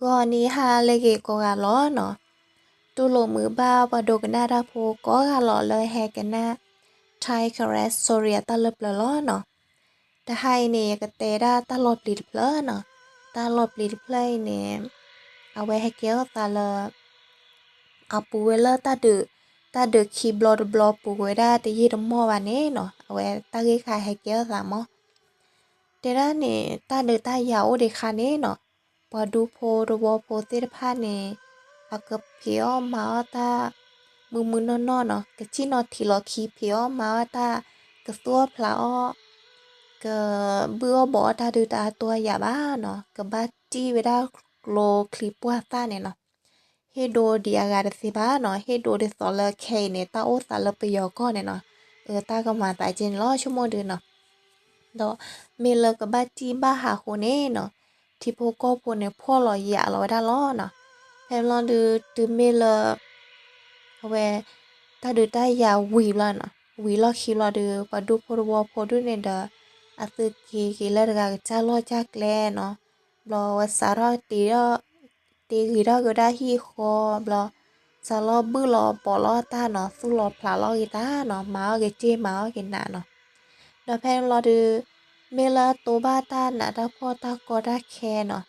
ဂီၤနံၤဟါလၢအဂ့ၤကိးဂၤလီၤနီၤ. တူၢ်လိာ်မုာ်ဘၣ်ပှၤဒိကနၣ်တၢ်ဖိကိးဂၤလီၤလၢဟဲကနၣ် Thai Karen Story အတၢ်လၢပျၢၤလီၤနီၤ. တဟါအံၤန့ၣ် ယကတဲဒၣ်တၢ်လီၤပျံၤတဖျၢၣ်နီၤ. တၢ်လီၤပျံၤတဖျၢၣ်အံၤန့ၣ် အဝဲဟဲကဲထီၣ်သးလၢ အပူၤဝဲလၢ တၢ်ဒုးခံဘျီတဘျီပူၤဝဲဒၣ်တယံာ်တမီၢ်ဘၣ်န့ၣ်နီၤ, အဝဲတၢ်ဂ့ၢ်ခါဟဲကဲထီၣ်သးမး. တဲဒၣ်န့ၣ် တၢ်ဒုးတၢ်ယၤအိၣ်ဒံးခါန့ၣ်နီၤ, ပှၤဒူဖိတဝီဖိသ့ၣ်တဖၣ်န့ၣ် အကဖံးအီၣ်မၤအီၣ်တၢ် မုၢ်မုၢ်နီၢ်နီၢ်နီၤ, ကစံၣ်နီၤထံးလီၤခံ ဖံးအီၣ်မၤအီၣ်တၢ် ကသူၣ်အီၣ်ဖျးအီၣ် ကဘုၣ်အီၣ်ဘီၣ်အီၣ်တၢ်ဒုးတၢ်အတီအယၤဘၣ်နီၤ, ကဘၣ်တံၢ်ဝဲဒၣ်ကျိချံပှၢ်သၣ်န့ၣ်နီၤ. ဟ့ၣ်ဒိဒံးအဂၤတသ့ဘၣ်နီၤ, ဟ့ၣ်ဒိဒ်သိးလၢခဲအံၤန့ၣ် တၢ်အိၣ်သးလၢပယီၤကီၢ်န့ၣ်နီၤ, အတၢ်ကမၤသးကဲန့ၣ်လီၤ ဆိကမိၣ်ဒုးနီၤ. ဒီးမ့ၢ်လၢကဘၣ်တံၢ်ဘၣ်ဟးဃိန့ၣ်နီၤ, ထံဖိကီၢ်ဖိန့ၣ် ဖှီၣ်လီၤယာ်လီၤဝဲဒၣ်လီၤနီၤ. ဖဲလီၤဒုး တုၤမ့ၢ်လၢ အဝဲ တၢ်ဒုးတၢ်ယၤဝံၤဘျီနီၤ, ဝံၤလီၢ်ခံဘျီဒုး ပှၤဒူဖိတဝီဖိဒုးန့ၣ်ဒီး အသုက့ၤက့ၤလၢတဂၤကစၢ်လီၢ်ကစၢ်ကျဲနီၤ. ဘျီဝဲစးထီၣ်တ့ထီၣ် တ့ဂ့ၤထီၣ်က့ၤဝဲဒၣ်ဟံၣ်ဃီဘျီ, စးလီၤဘုၣ်လီၤဘီၣ်လီၤတၢ်နီၤ, သူၣ်လီၤဖျးလီၤက့ၤတၢ်နီၤ, မၤအီၣ်က့ၤစ့မၤအီၣ်က့ၤနးနီၤ. ဒီးဖဲန့ၣ်ဘျီဒုး မ့ၢ်လၢတိဘၣ်တၢ်နးတၢ်ဖှီၣ်တၢ်ကီတၢ်ခဲနီၤ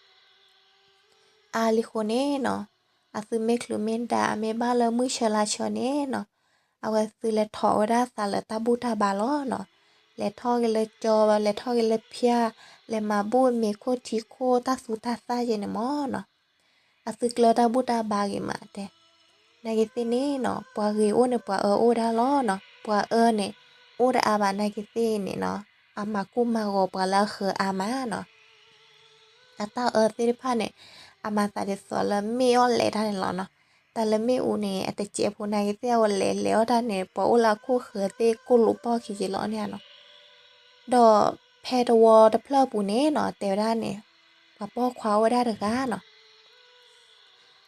အါလံဃိန့ၣ်နီၤ, အသုမ့ၢ်ချုးမ့ၢ်ဒါ အမ့ၢ်ဘၣ်လၢမုၢ်ဆၢလါဆၢန့ၣ်နီၤ, အဝဲသုလဲၤထီၣ်ဝဲဒၣ်သးလၢတၢ်ဘူၣ်တၢ်ဘါလီၤနီၤ. လဲၤထီၣ်က့ၤလၢကၠီ, လဲၤထီၣ်က့ၤလၢဖၠၣ်, လဲၤမၤဘူၣ်မ့ၤခိၣ်ထံခိၣ်တၢ်သူတၢ်သၣ်က့ၤန့ၣ်မးနီၤ. အသုကျၢတၢ်ဘူၣ်တၢ်ဘါဂ့ၤမးတဲ. နာ်က့ၤသ့ၣ်န့ၣ်နီၤ, ပှၤဂ့ၤအိၣ်န့ၣ် ပှၤအၢအိၣ်ဒၣ်လီၤနီၤ. ပှၤအၢန့ၣ် အိၣ်တအါဘၣ်နာ်က့ၤသ့ၣ်န့ၣ်နီၤ, အမၤကိၢ်မၤဂီၤပှၤလၢအဃၢၤအါမးနီၤ. အတၢ်အၢသ့ၣ်တဖၣ်န့ၣ် အမၤသးဒ်သိးလၢမ့ၣ်အီၣ်လဲၤတၢ်န့ၣ်လီၤနီၤ. တၢ်လၢမ့ၣ်အူန့ၣ် အတစဲးဖိနာ်က့ၤသ့ၣ် အဝဲလဲၤလဲၤအီၣ်တၢ်န့ၣ် ပှၤအိၣ်လၢအခိၣ်ဃၢၤသ့ၣ်ကိၢ်လိာ်ပီၢ်ခံက့ၤလီၤန့ၣ်နီၤ. ဒီးဖဲတဝီတဖျၢၣ်အပူၤန့ၣ်နီၤ တဲဝဲဒၣ်န့ၣ် ပှၤပိာ်ခွါအိၣ်ဝဲဒၣ်တဂၤနီၤ.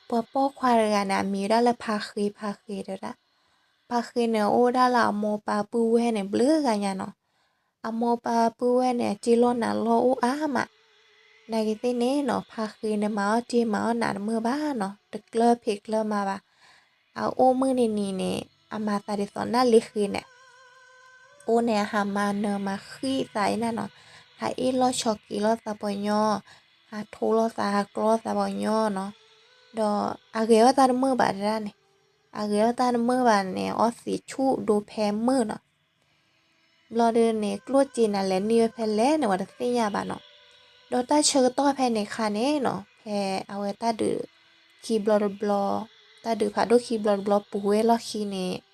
ပှၤပိာ်ခွါတဂၤန့ၣ် အမံၤဝဲဒၣ်လၢဖါဃ့, ဖါဃ့တဲဝဲဒၣ်. ဖါဃ့န့ၣ် အိၣ်ဝဲဒၣ်လၢအမိၢ်ပၢ်ပုၢ်ဝဲၢ်န့ၣ် ဘျုးဂၤညါနီၤ. အမိၢ်ပၢ်ပုၢ်ဝဲၢ်န့ၣ် အစ့လီၢ်နၤလီၢ်အိၣ်အါမး. နာ်က့ၤသ့ၣ်န့ၣ်နီၤ ဖါဃ့န့ၣ် မၤအီၣ်စ့မၤအီၣ်နးတမုာ်ဘၣ်နီၤ, တကျၢဖံးကျၢမၤဘၣ်. အအိၣ်မုၢ်နံၤနံၤန့ၣ် အမၤသးဒ်သိးနၢ်လ့ဃ့န့ၣ် အိၣ်န့ၣ် အဟးမၤနၢၤမၤဃံသးအံၤန့ၣ်နီၤ, ဟးအ့ၣ်လိာ်ဆိးက့လိာ်သးပှၤကညီ, ဟးထိလိာ်သး ဟးကျီသးပှၤကညီနီၤ. ဒီးအဂဲၤအီၣ်တၢ်တမုာ်ဘၣ်တဲဒၣ်န့ၣ်, အဂဲၤအီၣ်တၢ်တမုာ်ဘၣ်န့ၣ် အီသံးဆူၣ်ဒိဖဲမုၢ်နီၤ. ဘျီဒုးန့ၣ် ကျိၣ်စ့နၤလဲၤန့ၢ်ဝဲဖဲလဲၣ်န့ၣ် ပှၤတသ့ၣ်ညါဘၣ်နီၤ. ဒီးတၢ်ဆၢကတီၢ်ဖဲန့ၣ်ခါန့ၣ်နီၤ, ဖဲအဝဲတၢ်ဒုးခံဘျီတဘျီ, တၢ်ဒုးဖးဒိၣ်ခံဘျီတဘျီပူၤဝဲလီၢ်ခံန့ၣ်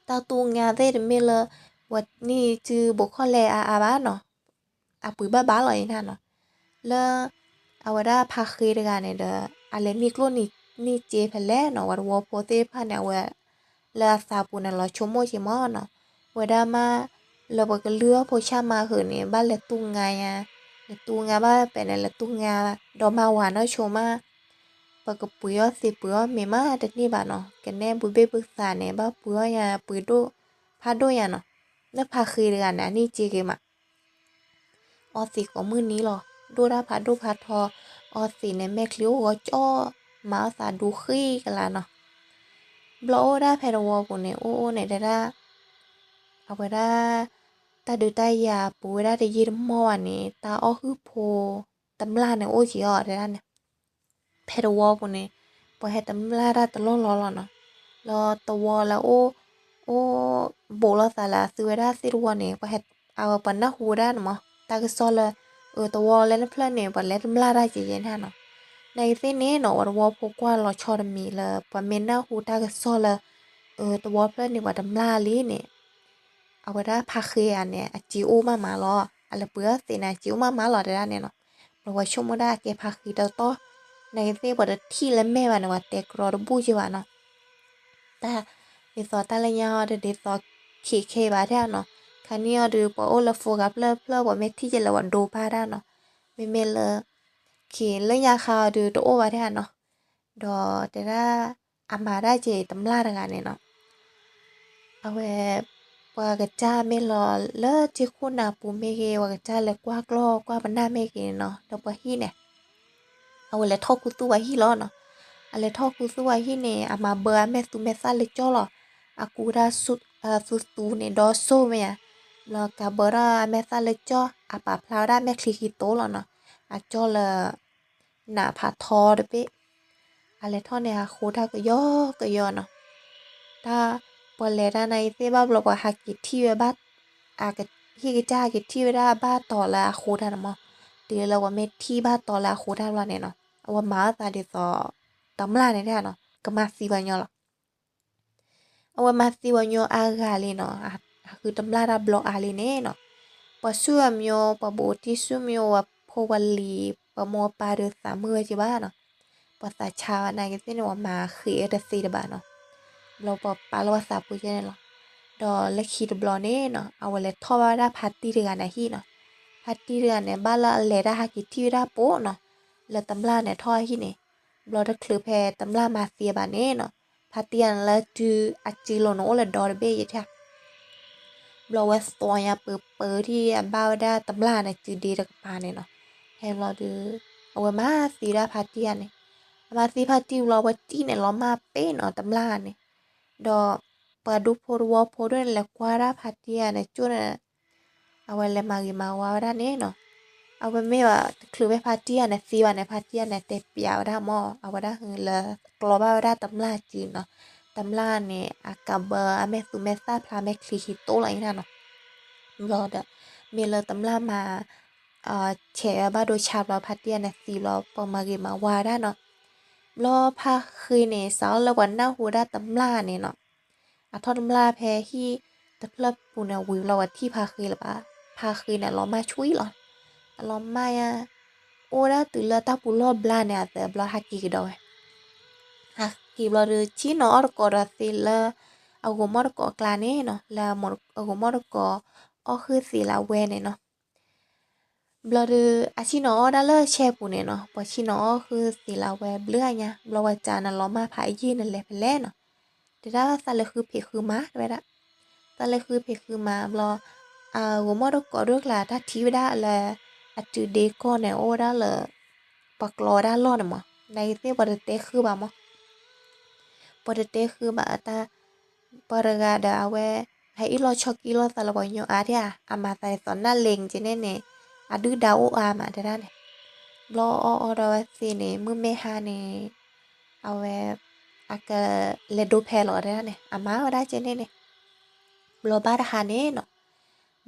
တၢ်သူငါသ့ၣ်တမ့ၢ်လၢ ဝဲန့ၢ်စုဘိးခီၣ်လဲၢ်အါအါဘၣ်နီၤ, အပှ့ၤဘၣ်ဘၣ်လီၤအံၤန့ၣ်နီၤ. လၢ အဝဲဒၣ်ဖါဃ့တဂၤန့ၣ်ဒီး အလဲၤန့ၢ်ကျိၣ်န့ၢ်စ့ဖဲလဲၣ်နီၤ, ပှၤတဝီဖိသ့ၣ်တဖၣ်န့ၣ် အဝဲ လၢအသးပူၤန့ၣ်လီၤဆိကမိၣ်က့ၤမးနီၤ, ဝဲဒၣ်မး လၢပှၤကလုၢ်အီၣ်ဖိဆၣ်မၤဟုာ်န့ၣ် ဘၣ်လဲၤသူငါညါ, လဲၤသူငါဘၣ်ပဲာ်န့ၣ် လဲၤသူငါ ဒီးမၤဝၤနီၢ်ဆိမး ပကပှ့ၤအီၣ်သံးပှ့ၤအီၣ်မ့ၤမးတန့ၢ်ဘၣ်နီၤ, ကနဲဘုဘ့ၣ်ဘုသးန့ၣ် ဘၣ်ပှ့ၤအီၣ်ညါ ပှ့ၤဒိၣ်ဖးဒိၣ်ညါနီၤ. လၢဖါဃ့တဂၤန့ၣ် အန့ၢ်စ့ဂ့ၤမး, အီသံးကိးမုၢ်နံၤလီၤ, ဒိၣ်တၢ်ဖးဒိၣ်ဖးထီ, အီသံးန့ၣ် မဲာ်ချံအိၣ်ဂီၤကၠီ, မၤအီၣ်သးဒူဃံကလးနီၤ. ဘျီအိၣ်ဒၣ်ဖဲတဝီပူၤန့ၣ် အိၣ်အိၣ်န့ၣ်တဲဒၣ် အဝဲဒၣ် တၢ်ဒုးတၢ်ယၤပူၤဝဲဒၣ်တယံာ်တမီၢ်ဘၣ်န့ၣ် တၢ်အီၣ်ဟုၣ်ဖိ တမျၢ်န့ၣ်အိၣ်က့ၤအီၤတဲဒၣ်န့ၣ်, ဖဲတဝီပူၤန့ၣ် ပှၤဟဲတမျၢ်တၢ်တလီၢ်လီၢ်လီၤနီၤ. လၢတဝီလၢအိၣ် အိၣ်ဘူးလိာ်သးလၢအသုဝဲဒၣ်သ့ၣ်တဝီန့ၣ် ပှၤဟဲ အဝဲပှၤနၢ်ဟူဝဲဒၣ်န့ၣ်မး တၢ်ကစီၣ်လၢ အတဝီလၢနဖျၢၣ်န့ၣ် ပှၤလဲၤတမျၢ်တၢ်က့ၤယဲန့ၣ်နီၤ. နာ်က့ၤသ့ၣ်န့ၣ်နီၤ ပှၤတဝီဖိကွၢ်လီၤဆီတမံၤလၢ ပှၤမ့ၢ်နၢ်ဟူတၢ်ကစီၣ်လၢ အတဝီဖျၢၣ်န့ၣ် ပှၤတမျၢ်လံန့ၣ် အဝဲဒၣ်ဖါဃ့ဧါန့ၣ် အစ့အိၣ်မးမးလီၤ, အလဲၤပှ့ၤအီၣ်သံးန့ၣ် အစ့အိၣ်မးမးလီၤတဲဒၣ်န့ၣ်နီၤ. ပှၤဆိကမိၣ်ဒၣ်အကဲဖါဃ့တတီၤ, နာ်က့ၤသ့ၣ်ပှၤတထံၣ်လၢမဲာ်ဘၣ်န့ၣ် ပှၤတဲကရီတဘူၣ်က့ၤဘၣ်နီၤ. တၢ် ဒ်သိးတၢ်လၢညါအီၤဒီးဒ်သိးခံခဲဘၣ်ဒၣ်နီၤ, ခါန့ၢ်အီၤဒီးပှၤအိၣ်လၢဖိဂၤဖျၢၣ်ဖျၢၣ် ပှၤမ့ၢ်ထံၣ်က့ၤလၢပှၤဒိဘၣ်ဒၣ်နီၤ, မ့မ့ၢ်လၢ ခံလၢညါခါအီၤဒီးတအိၣ်ဘၣ်ဒၣ်နီၤ. ဒီးတဲဒၣ် အမၤဒၣ်က့ၤတမျၢ်တဂၤန့ၣ်နီၤ. အဝဲ ပှၤကစၢ်မ့ၢ်လီၤလၢထံခိၣ်နၢ်ပူၤမ့ၢ်ဂ့ၤ ပှၤကစၢ်လဲၤကွၢ်ကျီၢ်ကွၢ်ပနၢ်မ့ၢ်ဂ့ၤန့ၣ်နီၤ ဒီးပှၤဟံၣ်န့ၣ် အဝဲလဲၤထီၣ်ခူသူၣ်ဝဲဟံၣ်လီၤနီၤ. အလဲၤထီၣ်ခူသူၣ်ဝဲဟံၣ်န့ၣ် အမၤဘၢအမဲာ်သူမဲာ်သၣ်လၢကၠီလီၤ. အကူဝဲဒၣ်သူသူန့ၣ်ဒီးစိၢ်မ့ၢ်ဧါ, ဘျီကးဘၢထီၣ်အမဲာ်သၣ်လၢကၠီ အပာ်ဖျါဝဲဒၣ်မဲာ်ချံခံတိၤလီၤနီၤ. အကၠီလၢ နးဖးထီတဘ့ၣ်, အလဲၤထီၣ်န့ၣ် အဃိတၢ်ကယီကယီနီၤ. တၢ်ပှၤလဲၤတၢ်နာ်အံၤသ့ၣ်ဘၣ်ဘျီ ပှၤဟးက့ၤထံၣ်ဝဲဘၣ်, ဟံၣ်ကစၢ်ဟးက့ၤထံၣ်ဝဲဒၣ်ဘၣ်တီၤလၢအဃိတၢ်န့ၣ်မး, တုၤလၢပှၤမ့ၢ်ထံၣ်ဘၣ်တီၤလၢအဃိတၢ်ဘျီန့ၣ်နီၤ, အဝဲမၤအသးဒ်သိး တမျၢ်န့ၣ်ဒၣ်နီၤ, ကမၤသံပှၤညီလီၤ. အဝဲမၤသံပှၤညီအါဂၤလံနီၤ, အဃုတမျၢ်တၢ်ဘျီအါလံန့ၣ်နီၤ. ပှၤဆူၣ်အမၠိ ပှၤဘူးတံၢ်ဆူၣ်မၠိ ပှၤဖိပှၤလံၤ ပှၤမိၢ်ပၢ်ဒီးသးမုာ်ဝဲက့ၤဘၣ်နီၤ. ပှၤသးဆါဝဲနာ်က့ၤသ့ၣ်န့ၣ် ပှၤမၤဃံးအတသ့တဘၣ်နီၤ. ဘျီပှၤပာ်လီၤပှၤသးပှ့ၤကဲန့ၣ်လီၤ. ဒီးလၢခံတဘျီန့ၣ်နီၤ, အဝဲလဲၤထီၣ်ဘၣ်ဝဲဒၣ်ဖါတံၢ်တဂၤန့ၣ်ဟံၣ်နီၤ. ဖါတံၢ်တဂၤန့ၣ် ဘၣ်လၢအလဲၤတၢ်ဟးက့ၤထံၣ်ဝဲဒၣ်ပိာ်နီၤ, လၢတမျၢ်န့ၣ်ထီၣ်ဟံၣ်န့ၣ်, ဘျီတချုးဖဲတမျၢ်မၤသံဘၣ်န့ၣ်နီၤ, ဖါတံၢ်ဂၤန့ၣ်လၢတုၤအစုလိၤန့ၣ်အိၣ်လၢဒီတဘ့ၣ်ယဲၢ်ထၢၣ် ဘျီဝဲသွီညါပၢၤပၢၤထံၣ်အဘၣ်ဝဲဒၣ်တမျၢ်န့ၣ်စုဒ့တကပၤန့ၣ်နီၤ. ဖဲဘျီဒီး အဝဲမၤသံဝဲဒၣ်ဖါတံၢ်ဂၤန့ၣ်, အမၤသံဖါတံၢ်ဘျီဝဲတံၢ်န့ၣ်လီၤမၢ်ပ့ၤနီၤတမျၢ်န့ၣ်, ဒီးပှၤဒူဖိတဝီဖိဒိၣ်န့ၣ် လဲၤကွၢ်ဒၣ်ဖါတံၢ်ဂၤန့ၣ်ကၠိန့ၣ် အဝဲလဲၤမၤဂ့ၤမၤဝါဝဲဒၣ်န့ၣ်နီၤ. အဝဲမ့ၢ်ဘၣ်တချုးဖဲဖါတံၢ်ဂၤန့ၣ်သံဘၣ်န့ၣ် ဖါတံၢ်ဂၤန့ၣ်တဲပျးဝဲဒၣ်မး အဝဲဒၣ်လၢကျီဘၣ်ဝဲဒၣ်တမျၢ်စုနီၤ. တမျၢ်န့ၣ် အကးဘၢအမဲာ်သူမဲာ်သၣ်ဖျါမဲာ်ချံခံတိၤလီၤအံၤဒၣ်နီၤ. ဘျီဒီး မ့ၢ်လၢတမျၢ်မၤ ဆဲးဝဲဘၣ်ဒိဆါဘျီ ဖါတံၢ်ဂၤန့ၣ်သံဘျီ ပှၤမၤဂ့ၤမၤဝါဝဲဒၣ်နီၤ. ဘျီဖါဃ့န့ၣ် စးထီၣ်လၢပှၤနၢ်ဟူဒၣ်တမျၢ်န့ၣ်နီၤ, အထီၣ်တမျၢ်ဖဲဟံၣ်တဖျၢၣ်ပူၤန့ၣ် ဝံၤဘျီပှၤထံၣ်ဖါဃ့လၢၤဘၣ်. ဖါဃ့န့ၣ် အလီၤမၢ်ဆူၣ်လီၤ. အလီၤမၢ်ယါ, အိၣ်ဒၣ်တုၤလၢတၢ်ပူၤလီၢ်ဘျါန့ၣ် အသးဘျီဟးက့ၤကဒီးဝဲ ဟးက့ၤဘျီဒီး ဆ့ၣ်နီၤအီၣ်တကိးဒီးသ့လၢ အဂိၤမီၣ်တကိးအကျါန့ၣ်နီၤ, လၢအဂိၤမီၣ်တကိး အီၣ်ဃုသံးလၢအဝဲန့ၣ်နီၤ. ဘျီဒီး အဆ့ၣ်နီၤအီၣ်ဒၣ်လၢဆဲပူၤန့ၣ်နီၤ, ပှၤဆ့ၣ်နီၤအီၣ်ဃုသံးလၢအဝဲဘျုးအညါ, ဘျီဝဲစံးန့ၣ် လီၤမၢ်ဖးယံာ်န့ၣ်လဲၤဖဲလဲၣ်နီၤ. တဲဒၣ်သးလဲၤဃုဖံးဃုမၤတဲဝဲဒၣ်, သးလဲၤဃုဖံးဃုမၤဘျီ, အဂိၤမီၣ်တကိးဒိၣ်ကျါ တၢ်ထံၣ်ဝဲဒၣ်လၢ အစုဒ့ကီၢ်န့ၣ် အိၣ်ဝဲဒၣ်လၢ ပှၤကျီဝဲဒၣ်လီၢ်န့ၣ်မး, နာ်က့ၤသ့ၣ်ပှၤတတဲဃုဘၣ်မး ပှၤတတဲဃုဘၣ်အတၢ်, ပှၤတဂၤဒီးအဝဲ ဟဲအ့ၣ်လိာ်ဆိးက့လိာ်သးလၢပှၤကညီအါဒၣ်ဧါ, အမၤသးဒ်သိးနၢ်လ့ၤကဲန့ၣ်န့ၣ်, အဒုၣ်ဒါအိၣ်အါမးတဲဒၣ်န့ၣ်. ဘျီအီၣ်အီၣ်ဒီးဝဲသ့န့ၣ် မုၢ်မ့ၢ်ဟါန့ၣ်, အဝဲ အကလဲၤဒိဖဲလီၤတဲဒၣ်န့ၣ် အမၤဝဲဒၣ်ကဲန့ၣ်န့ၣ်. ဘျီဘၣ်တဟါန့ၣ်နီၤ,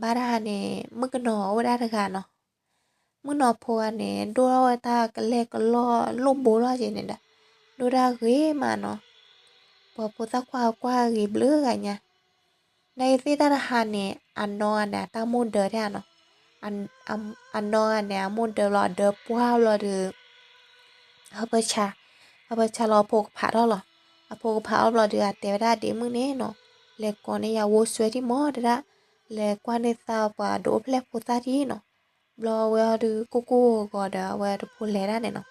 ဘၣ်တဟါန့ၣ် မုၣ်ကနီၤအိၣ်ဝဲဒၣ်တဂၤနီၤ. မုၣ်နီၤဖိဂၤန့ၣ် ဒိၣ်ထီၣ်ဝဲတၢ်ကလဲၢ်ကလီၢ်လိၣ်ဘိထီၣ်ကဲန့ၣ်ဒီး, ဒိၣ်တၢ်ဂ့ၤမးနီၤ. ပှၤဖိသၣ်ခွါကွၢ်ဂ့ၤဘျုးဂၤညါ. နာ်က့ၤသ့ၣ်တၢ်တဟါန့ၣ် အနီၢ်ဂၤန့ၣ် အတၢ်မိၢ်ဒၢထဲနီၤ, အနီၢ်ဂၤန့ၣ် အမိၢ်ဒၢဘျီ အဒၢပှၢ်ဘျီဒီး ဟၢဖၢဆါ, ဟၢဖၢဆါလီၤအဖိကဖးထီၣ်လီၤ. အဖိကဖးအီၣ်ဘျီဒီး အတဲဝဲဒၣ်ဒ့မုၣ်န့ၣ်နီၤ, လဲၤကိးန့ၢ်ယၤဝိစွဲထံၣ်မးတဲဒၣ်, လဲၤကွၢ်န့ၢ်သးပှၤဒိးအိၣ်ဖျဲၣ်ဖိသၣ်ထံၣ်နီၤ. ဘျီဝဲအီၤဒီးကိၢ်ကိၢ်ဂီၤဂီၤဒီး အဝဲတဖိလဲၤဒၣ်န့ၣ်နီၤ.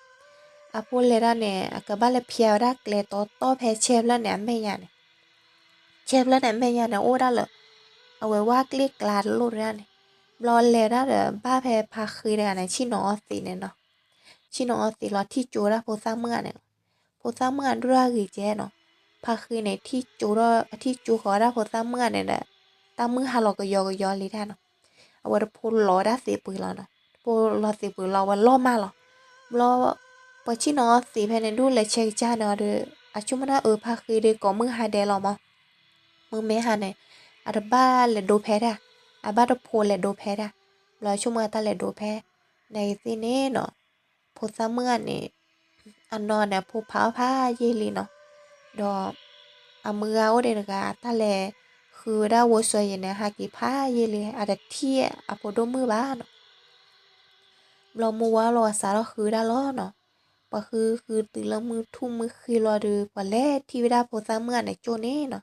အဖိလဲၤဒၣ်န့ၣ် အကဘၣ်လဲၤဖျါဝဲဒၣ်ကျဲတီတီဖဲဆဲဖျၢၣ်န့ၣ်အမဲာ်ညါန့ၣ် ဆဲဖျၢၣ်န့ၣ်အမဲာ်ညါန့ၣ် အိၣ်ဝဲဒၣ်လၢ အဝဲဝၢ်ကျ့ၣ်ကျါတလိၣ်ဒၣ်န့ၣ်. ဘျီလဲၤဒၣ်ဒီး ဘၣ်ဖဲဖါဃ့တဂၤန့ၣ် ဆ့ၣ်နီၤအီၣ်သံးန့ၣ်နီၤ. ဆ့ၣ်နီၤအီၣ်သံးလီၤ ထံၣ်ကၠိဒၣ်ဖိသၣ်မုၣ်ဂၤန့ၣ်လီၤ. ဖိသၣ်မုၣ်ဂၤဒိၣ်တၢ်ဂ့ၤကဲနီၤ. ဖါဃ့န့ၣ် ထံၣ်ကၠိဒီး ထံၣ်ကၠိဃီၤဒၣ်ဖိသၣ်မုၣ်ဂၤန့ၣ်ဒီး တၢ်မုၢ်ဟါလီၤကယီကယီလံတၢ်နီၤ. အဝဲတဖိလီၤဒၣ်သံးပှ့ၤလီၤနီၤ. တဖိလီၤသံးပှ့ၤလီၤ အဝဲလီၤမၢ်လီၤ. ဘျီ ပှၤဆ့ၣ်နီၤအီၣ်သံးဖဲန့ၣ် ဒိၣ်လဲၤဆဲးကစၢ်န့ၣ်အီၤဒီး အဆိကမိၣ်တၢ်အၢ ဖါဃ့ဒီးကိးမုၢ်ဟါဒဲးလီၤမး. မုၢ်မ့ၢ်ဟါန့ၣ် အတဘၣ်လဲၤဒိဖဲတၢ်, အဘၣ်တဖိလဲၤဒိဖဲတၢ်. ဘျီဆိကမိၣ်တၢ်လဲၤဒိဖဲ နာ်က့ၤသ့ၣ်န့ၣ်နီၤ. ဖိသၣ်မုၣ်ဂၤန့ၣ် အနီၢ်ဂၤန့ၣ် အဖိဖးအီၣ်ဖးယံာ်လံနီၤ. ဒီး အမုၢ်ဂၤအိၣ်ဒံးတဂၤ တၢ်လဲၤဃုဝဲဒၣ်ဝိစွဲယဲၢ်န့ၣ် ဟဲက့ၤဖးယံာ်လံ အတထံၣ်အဖိဒိၣ်မုၣ်ဘၣ်နီၤ. ဘျီမုၢ်ဝါလီၤ အစးထီၣ်ဃုဒၣ်လီၤနီၤ. ပှၤဃုဃုတုၤလၢမုၢ်ထူၣ်မုၢ်ဃ့လီၤဒီး ပှၤလဲၤထံၣ်ဝဲဒၣ်ဖိသၣ်မုၣ်ဂၤန့ၣ်ကၠိန့ၣ်နီၤ.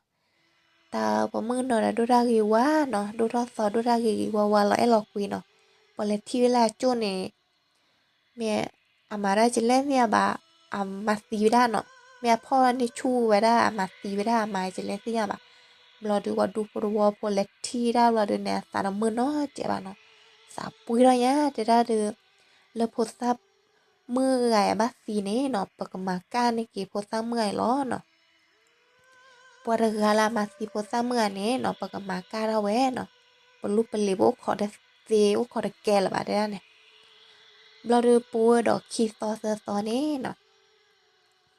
တၢ်ပှၤမုၣ်ကနီၤဒီးဒိၣ်တၢ်ဂ့ၤဝါနီၤ, ဒိၣ်ထီၣ်သီဒိၣ်တၢ်ဂ့ၤဂ့ၤဝါဝါလီၤအဲၣ်လီၤကွံနီၤ. ပှၤလဲၤထံၣ်ဝဲလၢအကၠိန့ၣ် မ့ၢ်အမၤတၢ်ကလဲၣ်သ့ၣ်ညါဘၣ်, အမၤသံဝဲဒၣ်နီၤ. မ့ၢ်အဖီၣ်န့ၢ်ဆူၣ်ဝဲဒၣ် အမၤသံဝဲဒၣ် အမၤကလဲၣ်သ့ၣ်ညါဘၣ်. ဘျီဒီးပှၤဒူဖိတဝီဖိလဲၤထံၣ်ဒၣ်ဘျီဒီးန့ၣ် အသးတမုာ်နီတစဲးဘၣ်နီၤ. သးပှ့ၤထီၣ်ညါတဲဒၣ်ဒီး လၢဖိသၣ် ပှၤဖိသၣ်မုၣ်ဂၤအံၤဘၣ်သံန့ၣ်နီၤ ပကမၤကၣ်န့ၢ်က့ၤဖိသၣ်မုၣ်ဂၤအံၤလီၤနီၤ. ပှၤတဂၤလၢအမၤသံဖိသၣ်မုၣ်ဂၤန့ၣ်နီၤ ပကမၤကၣ်ထီၣ်ဝဲနီၤ, ပလူပလံၤပအိၣ်ခိးတသ့ အိၣ်ခိးတကဲလၢၤဘၣ်တဲဒၣ်န့ၣ်. ဘျီဒီးပူၤဝဲဒီးခံသီသၢသီန့ၣ်နီၤ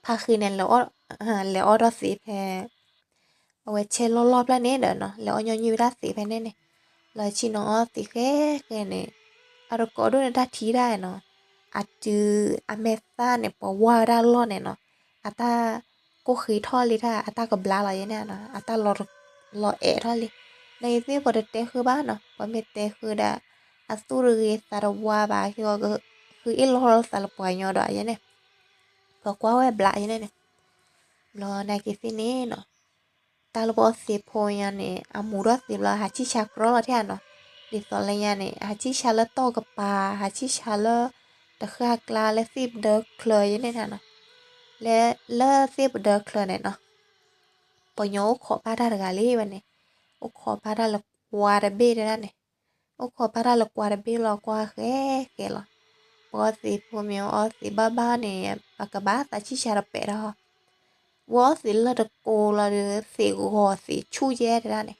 ဖါဃံန့ၣ် လဲၤအီၣ်ထီၣ်သံးဖဲ အဝဲဆဲးလီၢ်လီၢ်ဖျၢၣ်န့ၣ်ဒီးနီၤ လဲၤအီၣ်ညီနုၢ်ဝဲဒၣ်သံးဖဲန့ၣ်န့ၣ်, လီၤဆံၣ်နီၤအီၣ်သံးဃဲဃဲန့ၣ်, အတကိးဒိၣ်န့ၣ်တၢ်ထံၣ်တၢ်နီၤ, အတုၤအမဲာ်သၣ်န့ၣ် ပှၤဝါဝဲဒၣ်လီၢ်န့ၣ်နီၤ, အတၢ်ကိၢ်ဃံးထီၣ်လံတၢ် အတၢ်ကဘျါလီၤယဲန့ၣ်နီၤ အတၢ်လီၤအဲၣ်ထီၣ်လံ, နာ်က့ၤသ့ၣ်ပှၤတတဲဃုဘၣ်နီၤ ပှၤမ့ၢ်တဲဃုဒၣ်, အသူၣ်တဂ့ၤသးတဝါဘၣ် ဟံၣ်ဃီကဃုအ့ၣ်လီၤသးလၢပှၤကညီဒီးယဲန့ၣ်, ပှၤကွၢ်ဝဲဘျးယဲန့ၣ်န့ၣ်, ဘျီနာ်က့ၤသ့ၣ်န့ၣ်နီၤ တၢ်လၢပှၤအီၣ်သံးဖိညါန့ၣ် အမူထီၣ်သံးဘျီ ဟးဆံၣ်ဆါကြီလီၤထဲနီၤ, ဒ်သိးလၢညါန့ၣ် ဟးဆံၣ်ဆါလၢတီၢ်ကပၤ ဟးဆံၣ်ဆါလၢ တဃၣ်ကျါလၢသ့ၣ်ပဒၢချၢယဲန့ၣ်နီၤ, လၢ လၢသ့ၣ်ပဒၢချၢန့ၣ်နီၤ ပှၤကညီအိၣ်ခိးဘၣ်တၢ်တဂၤလံဝဲန့ၣ်, အိၣ်ခိးဘၣ်တၢ်လၢကွါတဘ့ၣ်တဲဒၣ်န့ၣ်, အိၣ်ခိးဘၣ်တၢ်လၢကွါတဘ့ၣ်လီၤကွၢ်ဃဲဃဲလီၤ, ပှၤအီၣ်သံးဖိမ့ၢ်အီၣ်သံးဘၣ်ဘၣ်န့ၣ် ပကဘၣ်သးဆံၣ်ဆါတပဲာ်တၢ်ဟီ ဝဲအီၣ်သံးလၢတကိးလီၤဒီး သံးဂီၤသံးဆူၣ်ယဲတဲဒၣ်န့ၣ်,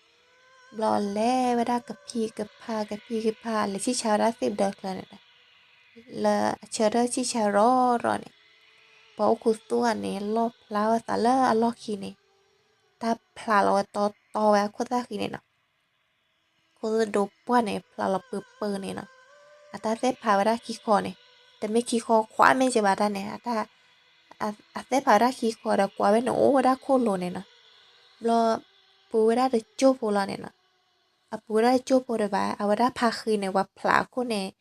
ဘျီလဲၤဝဲဒၣ်ကဖံးကဖါ ကဖံးကဖါ လဲၤဆံၣ်ဆါဝဲဒၣ်သ့ၣ်ပဒၢချၢန့ၣ်ဒီး, လၢအဆၢထၢၣ်ဆံၣ်ဆါရီရီန့ၣ်, ပှၤအိၣ်ခူသူၣ်ဂၤန့ၣ် လီၣ်ဖျါဝဲသးလၢအလီၢ်ခံန့ၣ်, တၢ်ဖျးလီၤဝဲတီတီဝဲအခိၣ်သၣ်ဃံန့ၣ်နီၤ ခိၣ်သဒိပှၢ်န့ၣ် ဖျးလီၤပၢၤပၢၤန့ၣ်နီၤ, အတၢ်သဲၣ်ဖးဝဲဒၣ်ခံခီန့ၣ်, တမ့ၢ်ခံခီခွါမ့ၢ်ကဘၣ်တၢ်န့ၣ်, အသဲၣ်ဖးဝဲဒၣ်ခံခီဒီး ကွၢ်ဝဲန့ၣ်အိၣ်ဝဲဒၣ်ခိၣ်လိၤန့ၣ်နီၤ, ဘျီ ပူၤဝဲဒၣ်တကၠိၢ်ဖိလီၤန့ၣ်နီၤ, အပူၤဝဲဒၣ်တကၠိၢ်ဖိတဘၣ် အဝဲဒၣ်ဖါဃံန့ၣ် ပှၤဖျးအခိၣ်န့ၣ်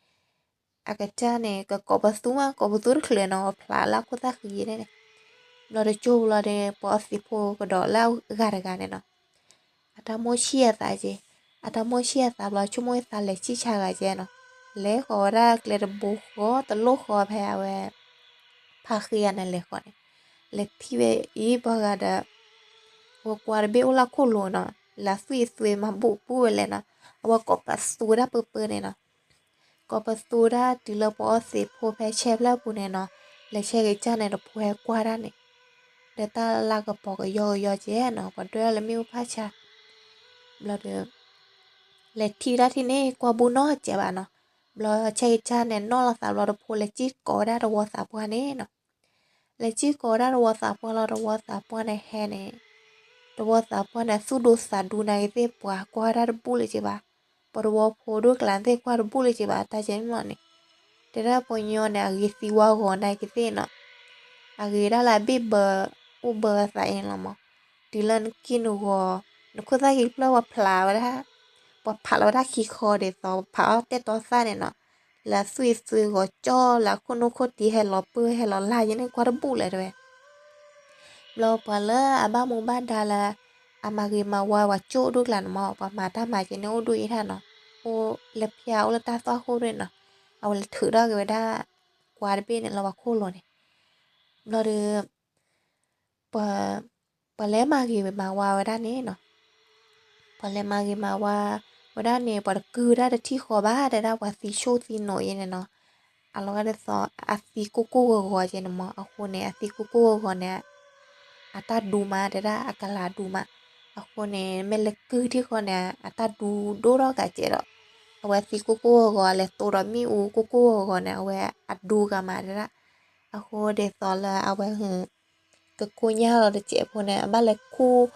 အကတၢၢ်န့ၣ် ကကိးပသူမး ကိးပသူတချုးနီၤ ပှၤဖျးလၢအခိၣ်သၣ်ဃံယဲန့ၣ်န့ၣ်, ဘျီတကၠိၢ်ဖိလီၤဒီး ပှၤအီၣ်သံးဖိကဒီးလၢအဂၤတဂၤန့ၣ်နီၤ အတၢ်မိၣ်ဆံၣ်အသးက့, အတၢ်မိၣ်ဆံၣ်အသးဘျီ ဆိကမိၣ်ဝဲသးလဲၤဆံၣ်ဆါဂၤကဲနီၤ, လဲၤဃီၤဝဲဒၣ်ကျဲတဘိဃီတလိၣ်ဃီဖဲအဝဲ ဖါဃံဂၤန့ၣ်လဲၤဃီၤန့ၣ်, လဲၤထံၣ်ဝဲအံၤပှၤဂၤဒီး အဝဲကွၢ်တဘ့ၣ်အိၣ်လၢခိၣ်လိၤနီၤ, လၢသွံၣ်သွံမၤဘူၣ်ပူၣ်ဝဲလဲၣ်နီၤ, အဝဲကိးပသူဝဲဒၣ်ပၢၤပၢၤန့ၣ်နီၤ ကိးပသူဝဲဒၣ်တုၤလၢပှၤအီၣ်သံးဖိဖဲဆဲဖျၢၣ်ပူၤန့ၣ်နီၤ, လဲၤဆဲက့ၤကၢ်န့ၣ်တဖိဟဲကွၢ်ဒၣ်န့ၣ်, ဒီးတၢ်လၢကပီၤကယီကယီကဲနီၤ ပှၤဒွဲၣ်လၢမ့ၣ်အူဖးဆါ, ဘျီဒီး လဲၤထံၣ်ဝဲဒၣ်ထံၣ်န့ၣ် ကွၢ်ဘူၣ်နီတစဲးဘၣ်နီၤ, ဘျီဆဲက့ၤကၢ်န့ၣ် နီၣ်လီၤသးဘျီတဖိလဲၤစံၣ်ကိးဝဲဒၣ်တဝီသးပှၢ်န့ၣ်နီၤ လဲၤစံၣ်ကိးဝဲဒၣ်တဝီသးပှၢ်လီၤ တဝီသးပှၢ်န့ၣ်ဟဲန့ၣ်, တဝီသးပှၢ်န့ၣ် သူၣ်ဒိသးဒူနာ်က့ၤသ့ၣ် ပှၤကွၢ်ဝဲဒၣ်တဘူၣ်လၢၤက့ၤဘၣ်, ပှၤတဝီဖိဒိၣ်ကျါသ့ၣ်ကွၢ်တဘူၣ်လၢၤက့ၤဘၣ် တၢ်ကဲန့ၣ်လီၤန့ၣ်, တဲဒၣ်ပှၤကညီန့ၣ် အဂ့ၤသံဝါဂီၤနာ်က့ၤသ့ၣ်နီၤ, အဂ့ၤဒၣ်လၢအဘ့ၣ်ဘၢ အိၣ်ဘၢအသးအံၤလီၤမး, တုၤလၢနက့ၢ်နဂီၤ နခိၣ်သၣ်ဃံဖျၢၣ်ပှၤဖျးဝဲဒၣ်, ပှၤဖးလီၤဝဲဒၣ်ခံခီဒ်သိး ပှၤဖးအီၣ်တဲာ်တီသၣ်န့ၣ်နီၤ, လၢအသွံၣ်သွံဂီၤကၠီလၢအခိၣ်နူာ်ခိၣ်တံၤဟဲလီၤပၢၢ်ဟဲလီၤလၢ်ယဲန့ၣ် ကွၢ်တဘူၣ်လၢၤတဲဝဲ ဘျီပှၤလၢအဘၣ်မူဘၣ်ဒါလၢ အမၤဂ့ၤမၤဝါပှၤကၠိၣ်ဒိၣ်ကျါန့ၣ်မး ပှၤမၤတၢ်မၤကဲန့ၣ်အိၣ်ဒိၣ်အံၤထၣ်နီၤ, အိၣ်လၢဖၠါအိၣ်လၢတၢ်သွၣ်ခိၣ်ဒၣ်နီၤ, အဝဲလဲၤထုးထီၣ်က့ၤဝဲဒၣ် ကွၢ်တဘ့ၣ်န့ၣ်လၢပှၤခိၣ်လိၤန့ၣ်, ဘျီဒီး ပှၤလဲၤမၤဂ့ၤမၤဝါဝဲဒၣ်န့ၣ်နီၤ, ပှၤလဲၤမၤဂ့ၤမၤဝါဝဲဒၣ်န့ၣ် ပှၤတကုၢ်ဝဲဒၣ်တထံၣ်ဃီဘၣ် တဲဒၣ်ပှၤသံဆူၣ်သံနိးယဲန့ၣ်နီၤ, အလီၤဂာ်ဒ်သိး အသံကိၢ်ကိၢ်ဂီၤဂီၤကဲန့ၣ်မး အဃိန့ၣ် အသံကိၢ်ကိၢ်ဂီၤဂီၤန့ၣ် အတၢ်ဒူမး တဲဒၣ်အကလၤဒူမး, အဃိန့ၣ် မ့ၢ်လဲၤကုၢ်ထံၣ်ဃီန့ၣ် အတၢ်ဒူဒိၣ်ထီၣ်ကးကဲဒီး, အဝဲသံကိၢ်ကိၢ်ဂီၤဂီၤ အလဲၤတိဒီးမ့ၣ်အူကိၢ်ကိၢ်ဂီၤဂီၤန့ၣ် အဝဲအဒူဂၤမး တဲဒၣ်, အဃိဒ်သိးလၢအဝဲ ကကိညၢ်လီၤတစဲးဖိန့ၣ် အဘၣ်လဲၤခူၣ်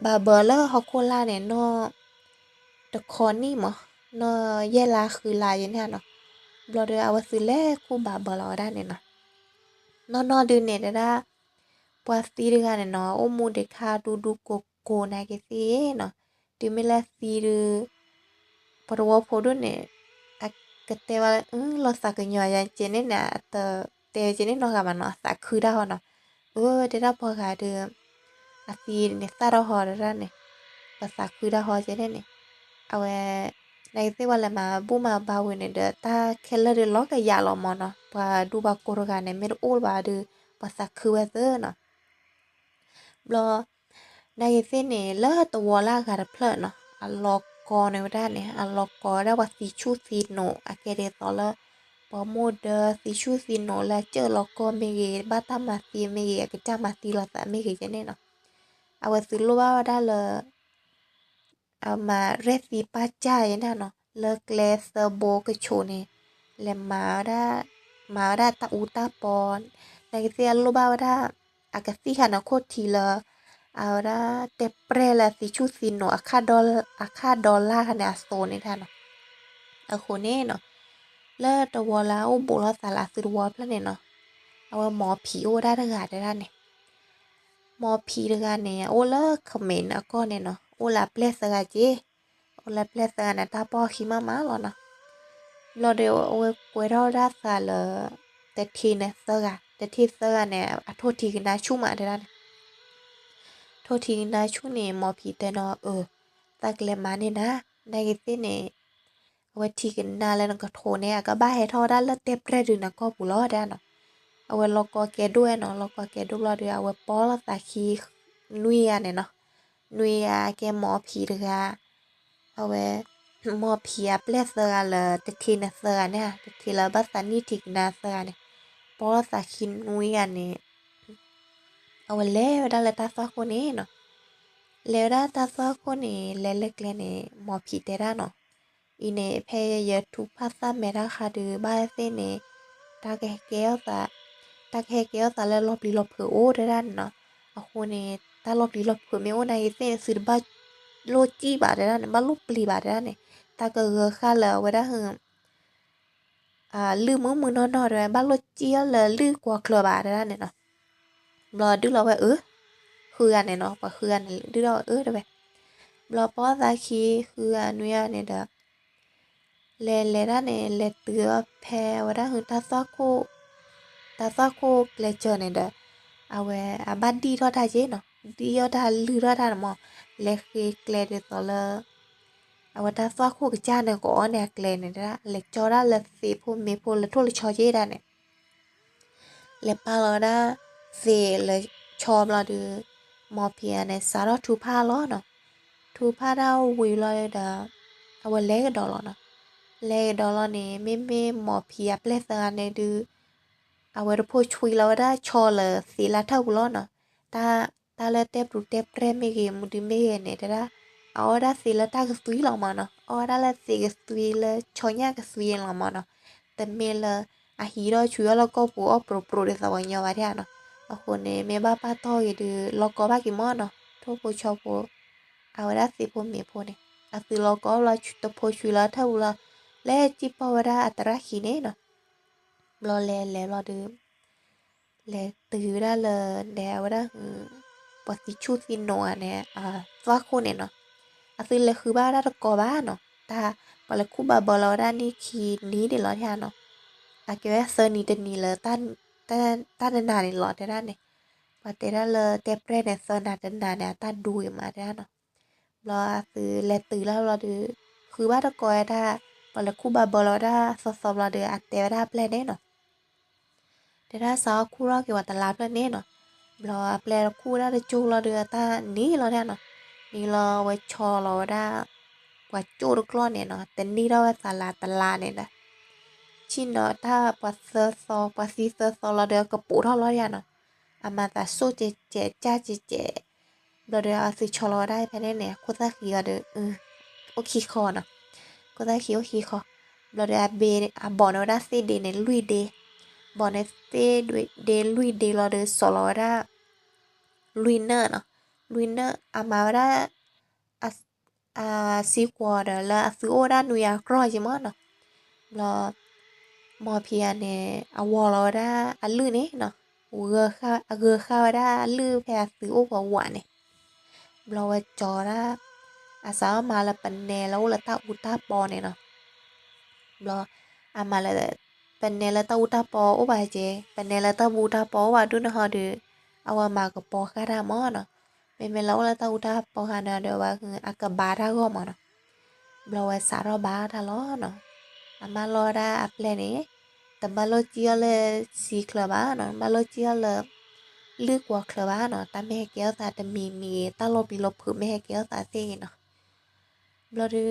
ဘၣ်ဘၢလၢဟီၣ်ခိၣ်လာ်န့ၣ် နီၢ်တခီနံၣ်မး, နီၢ်ယဲၢ်လါဃုလါယဲန့ၣ်နီၤ, ဘျီဒီးအဝဲသုလဲၤခူၣ်ဘၣ်ဘၢလီၤဝဲဒၣ်န့ၣ်နီၤ, နီၢ်နီၢ်ဒုးန့ၣ်တဲဒၣ်, ပှၤသံတဂၤန့ၣ်နီၤ အိၣ်မူဒံးခါဒူဒူကိးကိးနာ်က့ၤသ့နီၤ, တုၤမ့ၢ်လၢသံဒုး ပှၤတဝီဖိဒိၣ်န့ၣ် အကတဲဘၣ်လၢ လီၤသးကညီၤယၤကဲန့ၣ်န့ၣ် အတတဲဝဲကဲန့ၣ်နီတဂၤဘၣ်နီၤ အသးခုတၢ်ဟီနီၤ, အၢ တဲဒၣ်ပှၤဂၤဒီး အသံန့ၣ်သၣ်ထီၣ်ဟီတဲဒၣ်န့ၣ်, ပသးခုတၢ်ဟီကဲန့ၣ်န့ၣ်, အဝဲ နာ်က့ၤသ့ၣ်ပှၤလဲၤမၤဘူၣ်မၤဘါဝံၤန့ၣ်ဒီး တၢ်ခဲလၢာ်ဒီးလီၤကယၤလီၤမးနီၤ, ပှၤဒူပှၤကိးတဂၤန့ၣ် မ့ၢ်တအိၣ်လၢၤဘၣ်ဒီး ပှၤသးခုဝဲသ့နီၤ ဘျီ နာ်က့ၤသ့ၣ်န့ၣ် လၢတဝီလၢအဂၤတဖျၢၣ်နီၤ အလီၤကိးန့ၢ်ဝဲဒၣ်န့ၣ် အလီၤကိးဝဲဒၣ်ပှၤသံဆူၣ်သံနိး အကဲဒ်သိးလၢ ပှၤမိၢ်ဒၢသံဆူၣ်သံနိးလၢအစၢၢ်လီၤကီၢ်မ့ၢ်ဂ့ၤ, ဘၣ်တၢ်မၤသံမ့ၢ်ဂ့ၤ, အကစၢ်မၤသံလိာ်သးမ့ၢ်ဂ့ၤကဲန့ၣ်နီၤ, အဝဲသုလိၣ်ဘၣ်ဝဲဒၣ်လၢ အမၤရဲၣ်သံပၢ်စၢ်ယဲန့ၣ်နီၤ, လၢကျဲသၢဘိကဆိးန့ၣ်, လဲၤမၤဝဲဒၣ်, မၤဝဲဒၣ်တၢ်အူတၢ်ပီ, နာ်က့သ့ၣ်အလိၣ်ဘၣ်ဝဲဒၣ်, အကသံၣ်ခါန့ၣ်ခိၣ်ထံးလၢ, အဝဲဒၣ်တဲပြဲၢ်လၢအသံဆူၣ်သံနိး, အခၣ်ဒီလၣ်ခါန့ၣ်အသိးန့ၣ်တၢ်နီၤ, အဃိန့ၣ်နီၤ, လၢတဝီလၢအအိၣ်ဘူးလိာ်သးလၢအသုတဝီဖျၢၣ်န့ၣ်နီၤ, အဝဲမိၤဖံးအိၣ်ဝဲဒၣ်တဂၤတဲဒၣ်န့ၣ် မိၤဖံးတဂၤန့ၣ် အိၣ်လၢ ခမဲၣ်န့ၣ် အကီၢ်န့ၣ်နီၤ, အိၣ်လၢအပျဲၢ်သၢဂၤက့, အိၣ်လၢအပျဲၢ်သၢဂၤန့ၣ် တၢ်ပီၢ်ခံမးမးလီၤနီၤ, ဘျီဒီးအဝဲကွဲထီၣ်ဝဲဒၣ်သးလၢ, တထ့န့ၣ်သၢဂၤ, တထ့သၢဂၤန့ၣ် အထိၣ်ထံကနါဆူၣ်မးတဲဒၣ်န့ၣ်, ထိၣ်ထံကနါဆူၣ်န့ၣ် မိၤဖံးတဲနီၤ, အၢ, သးကလဲၤမၤန့ၢ်နၤ, နာ်က့သ့ၣ်န့ၣ် အဝဲထံကနါလၢနကထိးန့ၣ် အကဘၣ်ဟဲထီၣ်ဝဲဒၣ်လၢတဲပြဲၢ်ဒုးနၤကီၢ်ပူၤလီၤတဲဒၣ်နီၤ, အဝဲလီၤကီကဲဒိၣ်ဝဲနီၤ, လီၤကီကဲဒိၣ်ဘျီဒီး အဝဲပီၢ်လိာ်သးခံ, နွံဂၤန့ၣ်နီၤ, နွံဂၤကဲမိၤဖံးတဂၤ, အဝဲ, မိၤဖံးအပျဲၢ်သၢဂၤလၢတထ့န့ၣ်သၢဂၤန့ၣ်, တထ့လၢဘၣ်သးနံၣ်ထံကနါသၢဂၤန့ၣ်, ပီၢ်လိာ်သးခံနွံဂၤန့ၣ် အဝဲလဲၤဝဲဒၣ်လၢတၢ်သွၣ်ခိၣ်န့ၣ်နီၤ, လဲၤဝဲဒၣ်တၢ်သွၣ်ခိၣ်န့ၣ် လဲၤလၢကျဲန့ၣ် မိၤဖံးတဲဒၣ်နီၤ, အံၤန့ၣ် ဖဲယထူဖးသၣ်မဲာ်တၢ်ဃးဒုး ဘၣ်သ့ၣ်န့ၣ်, တၢ်ကဟဲကဲထီၣ်သး, တၢ်ကဟဲကဲထီၣ်သးလၢလီၤပျံၤလီၤဖုးအိၣ်တဲဒၣ်န့ၣ်နီၤ, အဃိန့ၣ် တၢ်လီၤပျံၤလီၤဖုးမ့ၢ်အိၣ်နာ်က့သ့ၣ်န့ၣ် သုတဘၣ်လိၣ်စံၣ်ဘၣ်တဲဒၣ်န့ၣ်, ဘၣ်လိၣ်ပျံၤဘၣ်တဲဒၣ်န့ၣ်, တၢ်ကဂၢၤဃာ်လၢအဝဲဒၣ်ဟု လုၢ်မုၢ်မုၢ်နီၢ်နီၢ်တဲဝဲ ဘၣ်လိၣ်စံၣ်အီၤလၢလုၢ်ကွီၤချၢဘၣ်တဲဒၣ်န့ၣ်နီၤ, ဘျီဒုးလီၤဝဲအၢ, ဃုဂၤန့ၣ်နီၤ, ပှၤဃုဂၤန့ၣ်ဒုးလီၤဝဲအၢတဲဝဲ, ဘျီပီၢ်လိာ်သးခံဃုဂၤနွံဂၤန့ၣ်ဒီး လဲၤလဲၤဒၣ်န့ၣ် လဲၤတုၤအီၤဖဲအဝဲဒၣ်ဟုတၢ်သွၣ်ခိၣ်, တၢ်သွၣ်ခိၣ်ကျဲစၢၤန့ၣ်ဒီး, အဝဲအဘၣ်ဒံၣ်ထီၣ်တၢ်က့နီၤ, ဒံၣ်ထီၣ်တၢ်လုၢ်ထီၣ်တၢ်န့ၣ်မး, လဲၤဃ့ကျဲဒ်သိးလၢ အဝဲတၢ်သွၣ်ခိၣ်ကစၢ်န့ၣ် ကအီၣ်န့ၢ်အကျဲန့ၣ်ဒၣ်, လဲၤကၠီဒၣ်လၢသ့ၣ်ဖိမ့ၢ်ဖိလၢထိၣ်လၢဆီက့ဒၣ်န့ၣ်, လဲၤပာ်လီၤဝဲဒၣ်သ့ၣ်လၢဆီဘျီဒီး, မိၤဖံးဧါန့ၣ် စးထီၣ်ထူဖးလီၤနီၤ, ထူဖးဒၣ်ဝံၤလီၤဒီး, အဝဲလဲၤကဒီးလီၤနီၤ, လဲၤကဒီးလီၤန့ၣ် မ့မ့ၢ်မိၤဖံးအပျဲၢ်သၢဂၤန့ၣ်ဒုး အဝဲတဖိဆွံလီၤဝဲဒၣ်ဆီလၢသ့ၣ်လၢထၢၣ်ပူၤလီၤနီၤ, တၢ်, တၢ်လၢတဲပျုၤတဲပြဲၢ်မ့ၢ်ဂ့ၤ မူဒုမ့ၢ်ဂ့ၤန့ၣ် တဲဒၣ်, အအီၣ်ဝဲဒၣ်သ့ၣ်လၢတၢ်ကသွံလီၤမးနီၤ, အီၣ်ဝဲဒၣ်လၢသ့ၣ်ကသွံလၢဆီညၣ်ကသွံလီၤမးနီၤ, တမ့ၢ်လၢ, အဟံးထီၣ်ဆွံအီၣ်လၢကီၢ်ပူၤအီၣ်ပြိပြိဒ်သိးပှၤကညီဘၣ်ဒၣ်နီၤ, အဃိန့ၣ် မ့ၢ်ဘၣ်ပာ်တီၢ်ဂ့ၤဒုး လီၤကီဘၣ်က့ၤမးနီၤ, ထိၣ်ဖိဆီဖိ အဝဲဒၣ်သ့ၣ်ဖိမ့ၢ်ဖိန့ၣ် အသုလီၤကီဘျီတဖိဆွံလီၤထၢၣ်ပူၤလီၤ, လဲၤစံၣ်ပီၢ်ဝဲဒၣ်အသရၣ်ခံန့ၣ်နီၤ, ဘျီလဲၤလဲၤဘျီဒီး, လဲၤတုၤဝဲဒၣ်လၢဒဲးအဝဲဒၣ်ဟု, ပှၤသံဆူၣ်သံနိးဧါန့ၣ်, သွၣ်ခိၣ်န့ၣ်နီၤ, အသုလဲၤဃုဘၣ်ဝဲဒၣ်တကိးဘၣ်နီၤ, တၢ်, ပှၤလဲၤခူၣ်ဘၣ်ဘၢလီၤဝဲဒၣ်နံၣ်ခံနံၤန့ၣ်လီၤဒၣ်နီၤ, အကဲဝဲသၢနံၤတနံၤလၢ, တၢ်တနၤန့ၣ်လီၤတဲဒၣ်န့ၣ်, ပှၤတဲဒၣ်လၢတဲပြဲၢ်န့ၣ် သၢနၤတနၤန့ၣ် အတၢ်ဒူဝံၤမးတဲဒၣ်နီၤ, ဘျီအသုလဲၤတုၤလၢဘျီဒီး, ဃုဘၣ်တကိးဝဲဒၣ်, ပှၤလဲၤခူၣ်ဘၣ်ဘၢလီၤဝဲဒၣ်သီသီဘျီဒီး အတဲဝဲဒၣ်အပျဲၢ်န့ၣ်နီၤ တဲဒၣ်စးထီၣ်ခူၣ်ထီၣ်က့ၤဝဲတလါဖျၢၣ်န့ၣ်နီၤ, ဘျီအပျဲၢ်တခူၣ်ဝဲဒၣ်တကၠိလီၤဒီးအတၢ်နံၤလီၤဒၣ်နီၤ, နံၤလီၤဝဲဆီလီၤဝဲဒၣ်, ပှၤကၠိတကျီၢ်န့ၣ်နီၤ တန့ၢ်ထီၣ်ဝဲသးလါတလါန့ၣ်ဒီး, ဆ့ၣ်နီၤတၢ်ပှၤသၢသီ ပှၤသံသၢသီလီၤဒီးကပိာ်ထီၣ်လီၤဒၣ်နီၤ, အမၤသးစိၣ်ကဲးကဲး ကၢ်ကဲးကဲး ဘျီဒီးအသုဆီလီၤဝဲဒၣ်ဖဲန့ၣ်န့ၣ် ခိၣ်သၣ်ဃံအီၤဒီး, အိၣ်ခံခီနီၤ, ခိၣ်သၣ်ဃံအိၣ်ခံခီ, ဘျီဒီးအဘ့ၣ်, အဘီၣ်န့ၢ်ဝဲဒၣ်သ့ၣ်ဒ့န့ၣ် လွံၢ်ဒ့, ဘီၣ်န့ၢ်သ့ၣ်ဒ့လွံၢ်ဒ့လီၤဒီး စီၤလီၤဝဲဒၣ်, လွံၢ်နၢၣ်နီၤ, လွံၢ်နၢၣ် အမၤဝဲဒၣ် အစံကွီၤဒီးလၢအသုအိၣ်ဝဲဒၣ်နွံဂၤကြီၢ်က့မးနီၤ, ဘျီ, မိၤဖံးဧါန့ၣ် အဝီၤလီၤဝဲဒၣ်အလုၢ်န့ၣ်နီၤ, အဂၢၤဃာ်ဝဲဒၣ်အလုၢ်ဖဲအသုအိၣ်ပှၤဝးန့ၣ်, ဘျီဝဲကၠီဒၣ်, အစးထီၣ်မၤလၢပနဲလၢအိၣ်လၢတၢ်အူတၢ်ပီန့ၣ်နီၤ, ဘျီ, အမၤလၢ, ပနဲလၢတၢ်အူတၢ်ပီအိၣ်ဘၣ်က့, ပနဲလၢတၢ်အူတၢ်ပီအိၣ်ဘၣ်ဒုးန့ၣ်ဟီဒီး, အဝဲမၤကပီၤဃာ်တၢ်မးနီၤ, မ့မ့ၢ်လၢအိၣ်လၢတၢ်အူတၢ်ပီဃာ်န့ၣ်ဒီး အဝဲအကဘၣ်တၢ်ဂီၢ်မးနီၤ, ဘျီဝဲစးထီၣ်ဘၣ်တၢ်လီၤနီၤ, အမၢလီၤဝဲဒၣ်အပျဲၢ်န့ၣ်, တဘၣ်လိၣ်စံၣ်အီၤလၢစံချၢဘၣ်နီၤ, ဘၣ်လိၣ်စံၣ်အီၤလၢ, လုၢ်ကွီၤချၢဘၣ်နီၤ, တၢ်မ့ၢ်ဟဲကဲထီၣ်သးတမံၤမံၤဂ့ၤ, တၢ်လီၤပျံၤလီၤဖုးမ့ၢ်ဟဲကဲထီၣ်သးသ့ၣ်ဂ့ၤနီၤ, ဘျီဒီး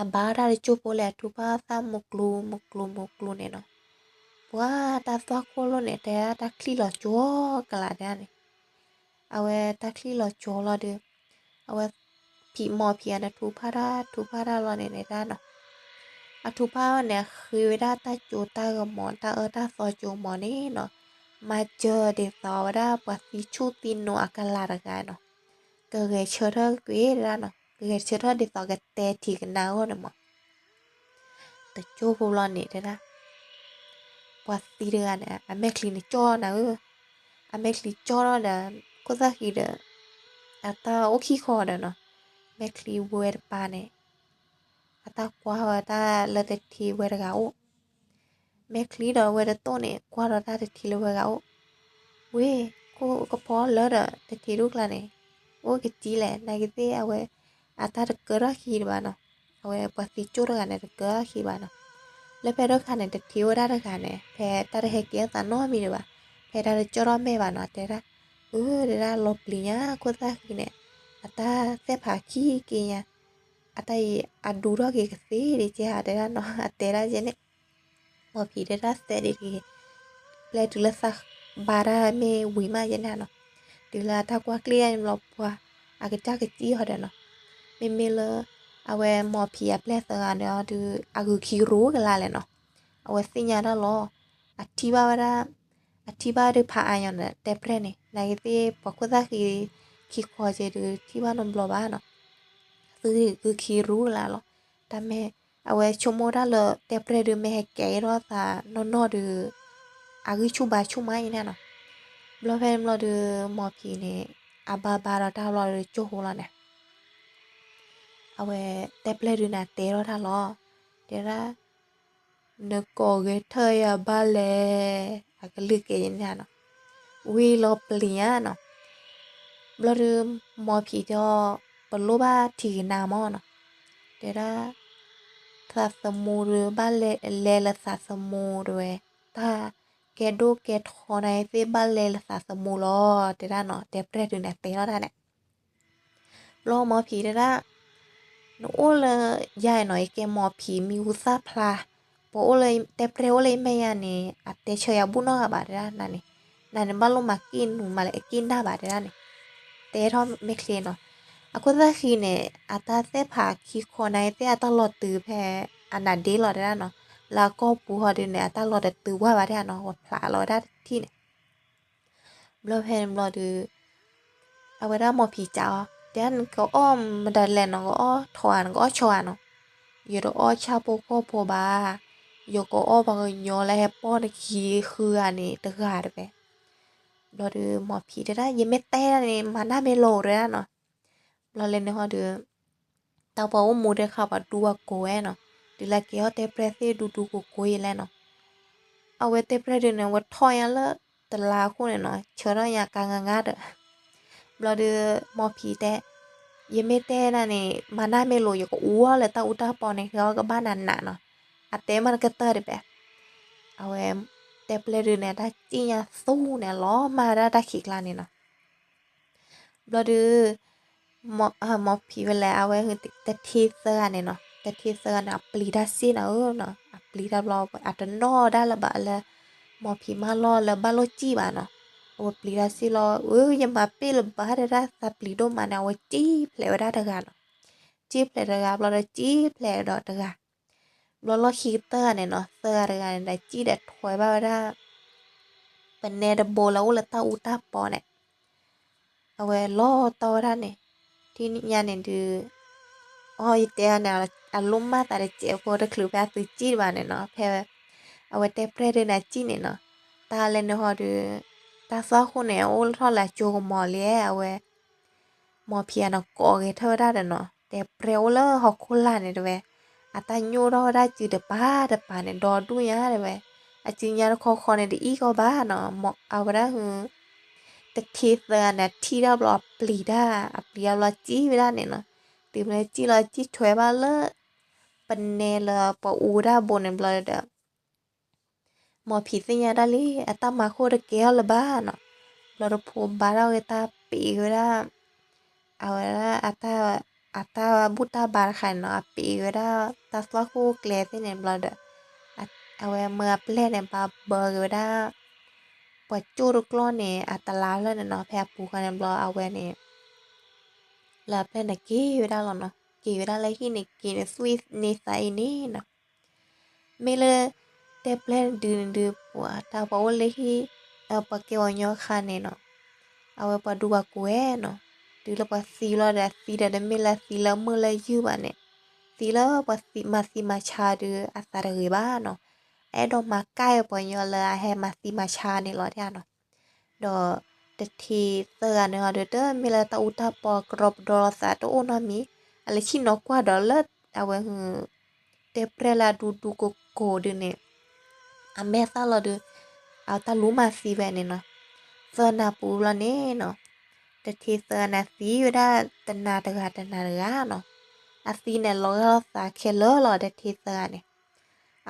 အဘါတၢ်တကၠိၢ်ဖိလဲၣ် အထူးဖးသၣ်မုၢ်ကျိၤ မုၢ်ကျိၤ မုၢ်ကျိၤန့ၣ်နီၤ, ပှၤတၢ်သွၣ်ခိၣ်လိၣ်န့ၣ် တဲဒၣ်တၢ်ချံၣ်လီၤကၠီကလးတဲဒၣ်န့ၣ်, အဝဲတၢ်ချံၣ်လီၤကၠီလီၤဒီး, အဝဲ ဖံးမီၤဖံးဧါန့ၣ် ထူးဖးတၢ် ထူးဖးတၢ်လီၤန့ၣ်န့ၣ်တၢ်နီၤ, အထူးဖးန့ၣ် အဃ့ဝဲဒၣ်တၢ်ကၠိတၢ်ဂီၤမီၤ တၢ်အၢတၢ်သီကၠိမီၤန့ၣ်နီၤ, မၤစၢၤဒ်သိးဝဲဒၣ်ပှၤသံဆူၣ်သံနိအကလးတဂၤနီၤ, ကဂဲၤဆၢထၢၣ်ကွံာ်တဒၣ်နီၤ, ကဂဲၤဆၢထၢၣ်ဒ်သိးကတဲထံၣ်ကနၣ်အဂီၢ်န့ၣ်မီၤ, တကၠိၢ်ဖိဘျီန့ၣ်တဲဒၣ် ပှၤသံတဂၤန့ၣ် အမဲာ်ချံန့ၣ်ကၠီနၤဧၢ, အမဲာ်ချံကၠီထီၣ်ဒီး ခိၣ်သၣ်ဃံဒီး အတၢ်အိၣ်ခံခီဒီးနီၤ, မဲာ်ချံဝဲတပၤန့ၣ် အတၢ်ကွၢ်ဝဲတၢ်လၢတထံဝဲတဂၤအိၣ်, မဲာ်ချံဒီးဝဲတတိၢ်န့ၣ် ကွၢ်ဒီးတၢ်တထံလၢဝဲဂၤအိၣ်, ဝ့ၢ် ခိၣ်ကဖီလၢဒီးတထံဒူၣ်ကျါန့ၣ် အိၣ်ကစံလဲၣ် နာ်က့သ့ၣ်အဝဲ အတၢ်တကၢထီၣ်ခံတဘၣ်နီၤ, အဝဲပှၤသံကၠိၢ်တဂၤန့ၣ် တကၢထီၣ်ခံဘၣ်နီၤ, လၢဖဲဒိၣ်ခါန့ၣ် တထံအိၣ်ဝဲဒၣ်တဂၤန့ၣ် ဖဲတၢ်တဟဲက့ၤအသးနီတမံၤဒံးဘၣ်, ဖဲတၢ်တကၠီၣ်ထီၣ်မဲာ်ဘၣ်နီၤ တဲဒၣ်, အၢ တဲဒၣ်လီၤပျံၤညါ ခိၣ်သၣ်ဃံန့ၣ် အတၢ်သဲၣ်ဖးခံက့ၤညါ, အတၢ်အံၤအဒူထီၣ်က့ၤကသ့ဒံးကဲဧါ တဲဒၣ်နီၤ အတဲဒၣ်ယဲန့ၣ်, မီၤဖံးတဲဒၣ်သဲဒ်တဂ့ၤ, ပျဲတုၤလၢသးဘါတၢ်မ့ၢ်ဝံၤမးယဲန့ၣ်နီၤ, တုၤလၢအတၢ်ကွၢ်ကျ့ၣ်ယါန့ၣ်ဘျီပှၤ အကစၢ်ကစံဟီဒီးနီၤ, မ့မ့ၢ်လၢ အဝဲမီၤဖံးအပျဲၢ်သၢဂၤန့ၣ်ဒီး အဂုာ်ခံရူကလါလဲၣ်နီၤ, အဝဲသ့ၣ်ညါတၢ်လီၤ, အထံၣ်ဘၣ်ဝဲဒၣ် အထံၣ်ဘၣ်ဒုးဖးအါညီန့ၣ် တဲပျဲၢ်န့ၣ် နာ်က့သ့ၣ် ပှၤခိၣ်သၣ်ဃံ ခံခီက့ၤဒုး ထံၣ်ဘၣ်နီတဘျီဘၣ်နီၤ, သုဂုာ်ခံရူကလါလီၤ, တၢ်မ့ၢ် အဝဲဆိကမိၣ်တၢ်လၢတဲပျဲၢ်ဒုးမ့ၢ်ဟဲကဲထီၣ်သးနီၢ်နီၢ်ဒုး အဂံၢ်ဆူၣ်ဘါဆူၣ်မးအံၤန့ၣ်နီၤ, ဘျီဖဲန့ၣ်ဘျီဒုး မီၤဖံးန့ၣ် အဘါဘါဒီးတၢ်ဘျီဒုးကၠိၢ်ဟိလီၤန့ၣ် အဝဲတဲပျဲၢ်ဒုးန့ၣ်တဲထီၣ်တၢ်လီၤ, တဲဒၣ် နကိးဂဲၤထၢၣ်ယၤဘၣ်လဲၣ်, အကလုၢ်ကဲယဲန့ၣ်နီၤ, ဝံၤလီၤပျံၤညါနီၤ, ဘျီဒုး မီၤဖံးတဲအီၤ ပလိၣ်ဘၣ်ထံၣ်ကနၣ်မးနီၤ, တဲဒၣ် သးသမူဒုး ဘၣ်လဲၤလဲၤလၢသးသမူဒုးဝဲ, တၢ်ကဲဒိၣ်ကဲထီနၤသ့ၣ်ဘၣ်လဲၤလၢသးသမူလီၤ, တဲဒၣ်နီၤ, တဲပျဲၢ်ဒုးန့ၣ်တဲထီၣ်တၢ်န့ၣ် ဘျီမီၤဖံးတဲဒၣ်, နအိၣ်လၢယၤနီၤ ယကဲမီၤဖံးမံၤဟူသၣ်ဖျါ, ပှၤအိၣ်လၢ တဲပျဲၢ်အိၣ်လၢယမဲာ်ညါန့ၣ် အတဲဆၢယၤဘူၣ်နီတဂၤဘၣ်တဲဒၣ်နၤန့ၣ်, နၤန့ၣ်ဘၣ်လိၣ်မၤက့ၢ်နူၤမးလၢအက့ၢ်နၢ်ဘၣ်တဲဒၣ်န့ၣ်, တဲထီၣ်မဲာ်ချံနီၤ, အခိၣ်သၣ်ဃံန့ၣ် အတၢ်သဲၣ်ဖးခံခီနၤသ့ၣ်အတၢ်လီၤတုၤဖဲ အနါဒ့လီၤတဲဒၣ်နီၤ, လၢအကီၢ်ပူၤဟီဒုးန့ၣ် အတၢ်လီၤတတုၤဝဲဘၣ်တဲဒၣ်နီၤ, ဝဲဖျါလီၤဝဲဒၣ်တထံၣ်န့ၣ် ဘျီဖဲန့ၣ်ဘျီဒီး အဝဲဒၣ်မီၤဖံးကးအီၤ တဲဒၣ်နကအီၣ်မတၤလဲၣ်နီၤ ကအီၣ်ထိးဧါ နကအီၣ်ဆိးဧါနီၤ, ယတအီၣ်ဆၣ်ဖိကီၢ်ဖိဘၣ်, ယကအီၣ်ပှၤကညီလၢဟဲပိာ်နခံဃုဂၤန့ၣ်တဂၤတဝဲ, ဘျီဒီးမီၤဖံးတဲဒၣ် ယမ့ၢ်တဲဒၣ်န့ၣ် မၤနၢ်မ့ၢ်လိာ်တဲဒၣ်နီၤ, ဘျီလဲၤနုာ်ဟီဒီး တၢ်ပှၤအိၣ်မူတခါပှၤဒူပှၤကိးဝဲနီၤ, တုၤလၢကဲထီၣ်တဲပျဲၢ်သ့ၣ်ဒူဒူကိးကိးယဲလဲၣ်နီၤ, အဝဲတဲပျဲၢ်ဒုးန့ၣ် အဝဲထီၣ်ညါလၢတလါအဃိန့ၣ်နီၤ ဆၢထီၣ်ညါကါငါငါဒီး, ဘျီဒီး မီၤဖံးတဲ, ယမ့ၢ်တဲဒၣ်န့ၣ် မၤနၢ်မ့ၢ်လိာ် ယကအူအီၣ်လၢတၢ်အူတၢ်ပီန့ၣ် ဟဲအီၣ်ကဘၣ်နးနးနီၤ, အတဲမးတကတၢၢ်တဘဲ, အဝဲ တဲပျဲၢ်ဒုးန့ၣ် တၢ်စံၣ်ညါသူန့ၣ် လီၤမၢ်ဝဲဒၣ်တၢ်ခံးကျါန့ၣ်နီၤ ဘျီဒုး မီၤဖံးဝဲလဲၣ် အဝဲတထံသၢဂၤန့ၣ်နီၤ တထံသၢဂၤန့ၣ် အပျံၤတၢ်စ့ၢ်နီၤဧၢနီၤ အပျံၤတၢ်ဘျီ အတနီၣ်ဒၣ်လၢၤဘၣ်လၢ မီၤဖံးမၢလီၤလၢဘၣ်လိၣ်စံၣ်ဘၣ်နီၤ အဝဲပျံၤတၢ်စ့ၢ်လီၤ အၢ ယမၤပ့ၢ်လၢၤဘၣ်တဲဒၣ် သးပျံၤဒိၣ်မးန့ၣ် အဝဲစံၣ်ဖျဲးဝဲဒၣ်တဂၤနီၤ စံၣ်ဖျဲးတဂၤဘျီဒီးစံၣ်ဖျဲးဒီးတဂၤ ဘျီလီၢ်ခံကတၢၢ်ဂၤန့ၣ်နီၤ သၢဂၤတဂၤန့ၣ်ဒီး စံၣ်ဒီးထွဲဘၣ်ဝဲဒၣ် ပနဲတဘိလၢအိၣ်လၢတၢ်အူတၢ်ပီန့ၣ် အဝဲလီၤတီဝဲဒၣ်န့ၣ် ထံၣ်ညါန့ၣ်ဒုး အီ ယတဲန့ၣ် အလိၣ်မၢ်သးတစဲးဖိတချုးဖဲအသုစံၣ်တဘၣ်န့ၣ်နီၤ ဖဲ အဝဲတဲပြဲၢ်ဒုးန့ၣ်စံၣ်န့ၣ်နီၤ တၢ်လဲၤနုာ်ဟီဒုး တၢ်သွၣ်ခိၣ်န့ၣ် အိၣ်ထီၣ်လၢအကၠိကမီၤလံ အဝဲ မီၤဖံးအနီၤကိးဂဲၤထၢၣ်ဝဲဒၣ်ဒီးနီၤ တဲပြဲၢ်အိၣ်လၢဟီၣ်ခိၣ်လာ်န့ၣ်တဝဲ အတၢ်ညိၣ်ထီၣ်ဝဲဒၣ်စုတပၤတပၤန့ၣ် ဒီဒူၣ်ညါတဝဲ အစုညါတခီခီန့ၣ် တအံၣ်ကီဘၣ်နီၤ အဝဲဒၣ်ဟု တထံသၢဂၤန့ၣ် ထံၣ်တၢ်ဘျီအပျံၤတၢ် အပျံၤတၢ်ဘျီစံၣ်ဝဲဒၣ်န့ၣ်နီၤ တုၤမ့ၢ်စံၣ်လီၤစံၣ်ထွဲဘၣ်လၢ ပနဲလၢပှၤအူတၢ်ဘိန့ၣ်ဘျီဒီး မီၤဖံးသ့ၣ်ညါဒၣ်လံ အတၢ်မၤခိၣ်တကဲထီၣ်လၢၤဘၣ်နီၤ ဘျီတဖိဘါထီၣ်က့ၤတၢ်ပံးက့ၤဝဲဒၣ် အဝဲဒၣ်အတၢ် အတၢ်ဘူၣ်တၢ်ဘါတခါန့ၣ်နီၤ အပံးဝဲဒၣ်တၢ်သွၣ်ခိၣ်ကျဲသ့ၣ်န့ၣ်ဘျီဒီး အဝဲမၢအပျဲၢ်န့ၣ် ဘၣ်ဘၢက့ၤဝဲဒၣ် ပှၤကၠိၣ်တကျီၢ်န့ၣ် အတလါဖျၢၣ်န့ၣ်နီၤ ဖဲအပူၤဃီန့ၣ်ဘျီအဝဲန့ၣ် လၢအပျဲၢ်န့ၣ်က့ၤဝဲဒၣ်လီၤနီၤ က့ၤဝဲဒၣ်လၢဟံၣ်န့ၣ် က့ၤန့ၣ်သွံၣ်န့ၢ်သးအံၤန့ၣ်နီၤ မ့ၢ်လၢ တဲပျဲၢ်ဒုန့ၣ်ဒုး ပှၤတၢ်ပှၤအိၣ်လၢဟံၣ် ပှၤကဲပှၤကညီခါန့ၣ်နီၤ အဝဲပှၤဒူပှၤကိးဝဲနီၤ တုၤလၢပှၤသံလီၤဒီး အသံဒီးတမ့ၢ်လၢအသံလၢမုၢ်လၢယုၢ်ဘၣ်န့ၣ် သံလၢပှၤမၤသံမၤဆါဒုး အသးတဂ့ၤဘၣ်နီၤ အအဲၣ်ဒိးမၤကၢ်ပှၤကညီလၢအဟဲမၤသံမၤဆါန့ၣ်လီၤဒၣ်နီၤ ဒီးတထံသၢဂၤန့ၣ်ဟီဒီး တမ့ၢ်လၢတၢ်အူတၢ်ပီကရီပဒီလိာ်သးတအိၣ်နီတမံၤ အလဲၤဆံၣ်နီၤကွၢ်ဒီးလၢ အဝဲ တဲပျဲၢ်လၢအဒူဒူကိးကိးဒုန့ၣ် အမဲာ်သၣ်လီၤဒုး အတၢ်လူၤမၤသံဝဲန့ၣ်နီၤ သၢနၤပူၤဘျီန့ၣ်နီၤ တထံသၢဂၤန့ၣ်သံဝဲဒၣ်တနၤတဂၤတနၤတဂၤနီၤ အသံန့ၣ်လီၤဂာ်လိာ်သးခဲလၢာ်လီၤ တထံသၢဂၤန့ၣ်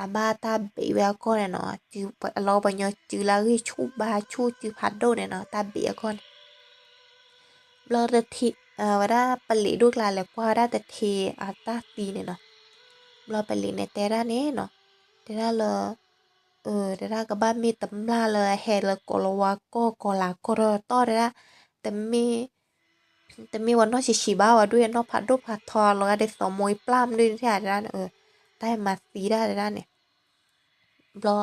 အဘၣ်တၢ်ဘံးဝဲအကီၢ်န့ၣ်နီၤ အလီၤပှၤကညီစုလၢအဂ့ၢ်ဆူၣ်ဘါဆူၣ်စုဖးဒိၣ်န့ၣ်နီၤ တၢ်ဘံးအကီၢ်န့ၣ် ဘျီတထံ ဝဲဒၣ်ပလံးဒိၣ်ကျါလဲၤကွၢ်ဝဲဒၣ်တထံအတၢ်သံန့ၣ်နီၤ ဘျီပလံးန့ၣ်တဲဒၣ်န့ၣ်နီၤ တဲဒၣ်လၢ တဲဒၣ်ကဘၣ်မ့ၢ်တမျၢ်လၢအဟဲလၢကိးလၤဝါကီၢ်ကိးလၤကီၢ်ထီၣ်တီၢ်တဲဒၣ် တမ့ၢ် တမ့ၢ်ပှၤနီၢ်ဆံးဆံးဘၣ်ဝဲဒၣ်နီၢ်ဖးဒိၣ်ဖးထီလီၤဂာ်ဒ်သိးမိၢ်အံၤပျၢ်မနုၤတဲဒၣ်န့ၣ် တၢ်ဟဲမၤသံဒၣ်တဲဒၣ်န့ၣ် ဘျီ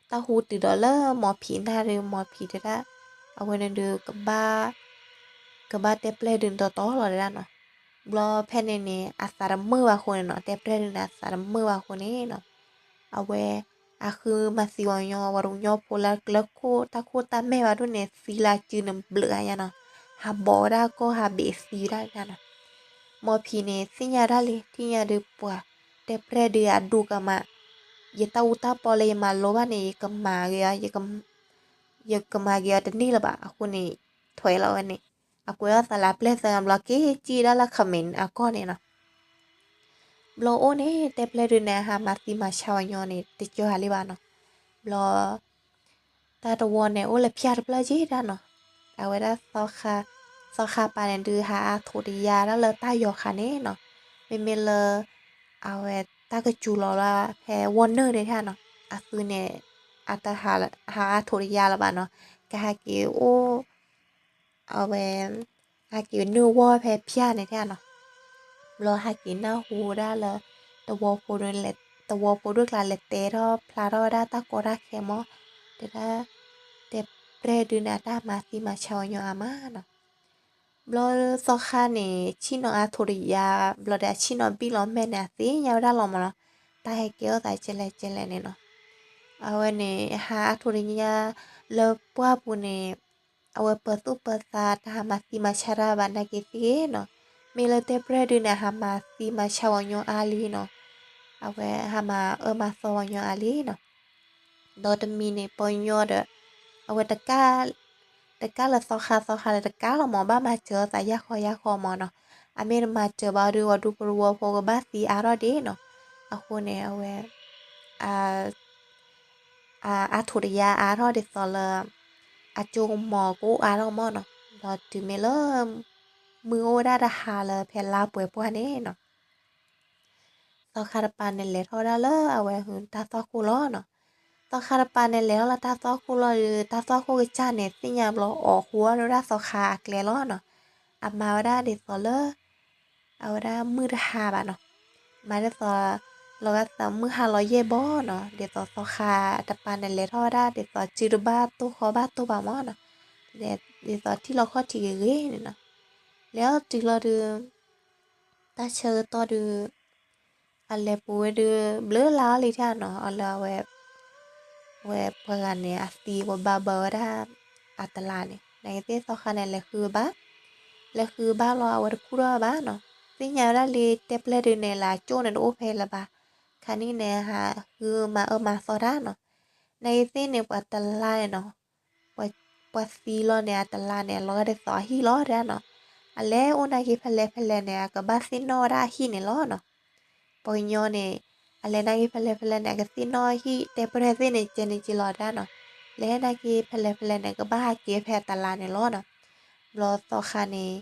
တၢ်ဟူတုၤဒီးလၢမိၢ်ဖံးနၢ်ဒီး မိၢ်ဖံးတဲဒၣ် အဝဲန့ၣ်ဒုး ကဘၣ်တဲပျဲၢ်ဒုးန့ၣ်တီတီလီၤတဲဒၣ်နီၤ ဘျီဖဲန့ၣ်န့ၣ် အသးတမုာ်ဘၣ်အဃိန့ၣ်နီၤ တဲပျဲၢ်ဒုးန့ၣ် အသးတမုာ်ဘၣ်အဃိန့ၣ်နီၤ အဝဲ အဃုမၤသံပှၤကညီ ပှၤကညီဖိလၢကျဲခိၣ်တၢ်ခိၣ်တၢ်မဲာ်ဘၣ်ဒိၣ်န့ၣ် သံလၢအစုန့ၣ်ဘျုးအါညါနီၤ ဟးဘီးဝဲဒၣ်ကီၢ်ဟးဘံးသံဝဲဒၣ်ညါနီၤ မိၢ်ဖံးန့ၣ် သ့ၣ်ညါဒၣ်လံ ထံၣ်ညါဒုးပှၤ တဲပျဲၢ်ဒုးအဒူကမး ယတၢ်အူတၢ်ပီလၢယမၤလိဘၣ်န့ၣ် ယကမၤက့ၤအီၤ ယကမၤက့ၤအီၤတန့ၢ်လၢၤဘၣ် အဃိန့ၣ် ထွဲလီၤဝဲန့ၣ် အကွဲးအီၣ်သးလၢအပျဲၢ်သၢဂၤဘျီက့ၤစံၣ်ဒၣ်လၢ ခမ့ၣ် အကီၢ်န့ၣ်နီၤ ဘျီအိၣ်န့ၣ် တဲပျဲၢ်ဒုးန့ၣ် အဟးမၤသံမၤဆါပှၤကညီန့ၣ် တကၠီၤဟးလံဘၣ်နီၤ ဘျီ တၢ်တဝီန့ၣ် အိၣ်လၢဖၠၣ်တဖျၢၣ်က့ၤဒၣ်နီၤ အဝဲဒၣ် သီခါပၤန့ၣ်ဒုး ဟးအါထိးတယါဒၣ်လၢတၢ်ယီၤခါန့ၣ်နီၤ မ့မ့ၢ်လၢ အဝဲတၢ်ကစူၤလီၤလၢဖဲဝီၢ်နုာ်န့ၣ်ဒၣ်နီၤ အသုန့ၣ် အတဟးအါထိးတယါလၢၤဘၣ်နီၤ ကဟဲက့ၤအိၣ် အဝဲ ဟဲက့ၤနုာ်ဝီၢ်ဖဲဖၠၣ်န့ၣ်ဒၣ်နီၤ ဘျီဟဲက့ၤနၢ်ဟူဒၣ်လၢ တဝီဖိဒၣ် တဝီဖိဒၣ်ကျါလဲၤတဲထီၣ်ဖျါထီၣ်ဝဲဒၣ်တၢ်ကီတၢ်ခဲမး တဲဒၣ် တဲပျဲၢ်ဒုးန့ၣ် အတၢ်မၤသံမၤဆါပှၤကညီအါမးနီၤ ဘျီသီခါန့ၣ် ဆ့ၣ်နီၤအါထိးတယါ ဘျီဒီးအဆ့ၣ်နီၤဘံၣ်လီၤမဲာ်န့ၣ် အသ့ၣ်ညါဝဲဒၣ်လီၤမးနီၤ တၢ်ဟဲကဲထီၣ်သးကဲလဲၣ်ကဲလဲၣ်န့ၣ်နီၤ အဝဲန့ၣ် ဟးအါထိးတယါ လၢပှၢ်ပူၤန့ၣ် အဝဲပၢၤသူၣ်ပၢၤသး တဟးမၤသံမၤဆါတၢ်ဘၣ်နာ်က့ၤသ့ၣ်နီၤ မ့ၢ်လၢတဲပျဲၢ်ဒုးန့ၣ် အဟးမၤသံမၤဆါပှၤကညီအါလံနီၤ အဝဲဟးမၤအၢမၤသီပှၤကညီအါလံနီၤ ဒီးတမံၤန့ၣ် ပှၤကညီဒီး အဝဲတကး တကးလၢသီခါသီခါလၢတကးလီၤမး ဘၣ်မၤစၢၤအသးယၢ်ဃီယၢ်ဃီမးနီၤ အမ့ၢ်တမၤစၢၤဘၣ်ဒီး ပှၤဒူပဝီဖိကဘၣ်သံအါထီၣ်ဒံးနီၤ အဃိန့ၣ် အဝဲ အါထိးတယါအါထီၣ်ဒ်သိးလၢ အကၠိကမီၤကအိၣ်အါထီၣ်မးနီၤ ဒီးတုၤမ့ၢ်လၢ မုၢ်အိၣ်ဝဲဒၣ်တဟါလၢဖဲလါပှဲၤပှၢ်န့ၣ်နီၤ သီခါတပၤန့ၣ်လဲၤထီၣ်ဝဲဒၣ်လၢအဝဲဟုတၢ်သွၣ်ခိၣ်လီၤနီၤ သီခါတပၤန့ၣ်လဲၤထီၣ်လၢတၢ်သွၣ်ခိၣ်လီၤဒီး တၢ်သွၣ်ခိၣ်ကစၢ်န့ၣ် သ့ၣ်ညါဘျီအီၣ်ဃုာ်ဝဲဒၣ်သီခါအကျဲလီၤနီၤ အမၤဝဲဒၣ်ဒ်သိးလၢ အဝဲဒၣ်မုၢ်တဟါဘၣ်နီၤ မၤဒ်သိး လီၤဂာ်သးမုၢ်ဟါလီၤယဲၢ်ဘီနီၤ ဒ်သိးသီခါတပၤန့ၣ်လဲၤထီၣ်ဝဲဒၣ်ဒ်သိးစုတဘၣ်တိၢ်ဃီဘၣ်တိၢ်ဘၣ်မးနီၤ ဒ်သိးထံၣ်လီၤခီၣ်ထံးဂ့ၤဂ့ၤန့ၣ်နီၤ လဲၤအီၤတုၤလီၤဒုး တၢ်ဆၢကတီၢ်ဒုး အလဲၤပူၤဝဲဒုး ဘျုးလါအီၤလံတၢ်နီၤ အီၤလၢအဝဲ ဝဲပှၤဂၤန့ၣ် အသံဝဲဘၣ်ဘၢဝဲဒၣ် အတလါန့ၣ် နာ်က့ၤသ့ၣ်သီခါန့ၣ် လဲၤဃုဘၣ် လဲၤဃုဘၣ်လီၤ အဝဲတခူၣ်ထီၣ်ဘၣ်နီၤ သ့ၣ်ညါဝဲဒၣ်လံ တဲပျဲၢ်ဒုးန့ၣ် လၢအကၠိန့ၣ်တအိၣ်ဖဲလၢၤဘၣ် ခါန့ၣ်န့ၣ် ဟးဃုမၤအၢမၤသီတၢ်နီၤ နာ်က့ၤသ့ၣ်န့ၣ် ပှၤတလါန့ၣ်နီၤ ပှၤသံလီၤန့ၣ် အတလါန့ၣ် အလီၤဂာ်ဒ်သိးအဟံၣ်လီၤတဲဒၣ်နီၤ အလဲၤအိၣ်နာ်က့ၤဖဲလဲၣ်ဖဲလဲၣ်န့ၣ် အကဘၣ်သ့ၣ်နီၣ်ဝဲဒၣ်အဟံၣ်န့ၣ်လီၤနီၤ ပှၤကညီန့ၣ် အလဲၤနာ်က့ၤဖဲလဲၣ်ဖဲလဲၣ်န့ၣ် အကသ့ၣ်နီၣ်ဟံၣ်တဲပျဲၢ်သ့ၣ်န့ၣ် ကဲန့ၣ်က့ၤလီၤတဲဒၣ်နီၤ လဲၤနာ်က့ၤဖဲလဲၣ်ဖဲလဲၣ်န့ၣ် ကဘၣ်ဟးက့ၤဖဲအတလါန့ၣ်လီၤနီၤ ဘျီသီခါန့ၣ်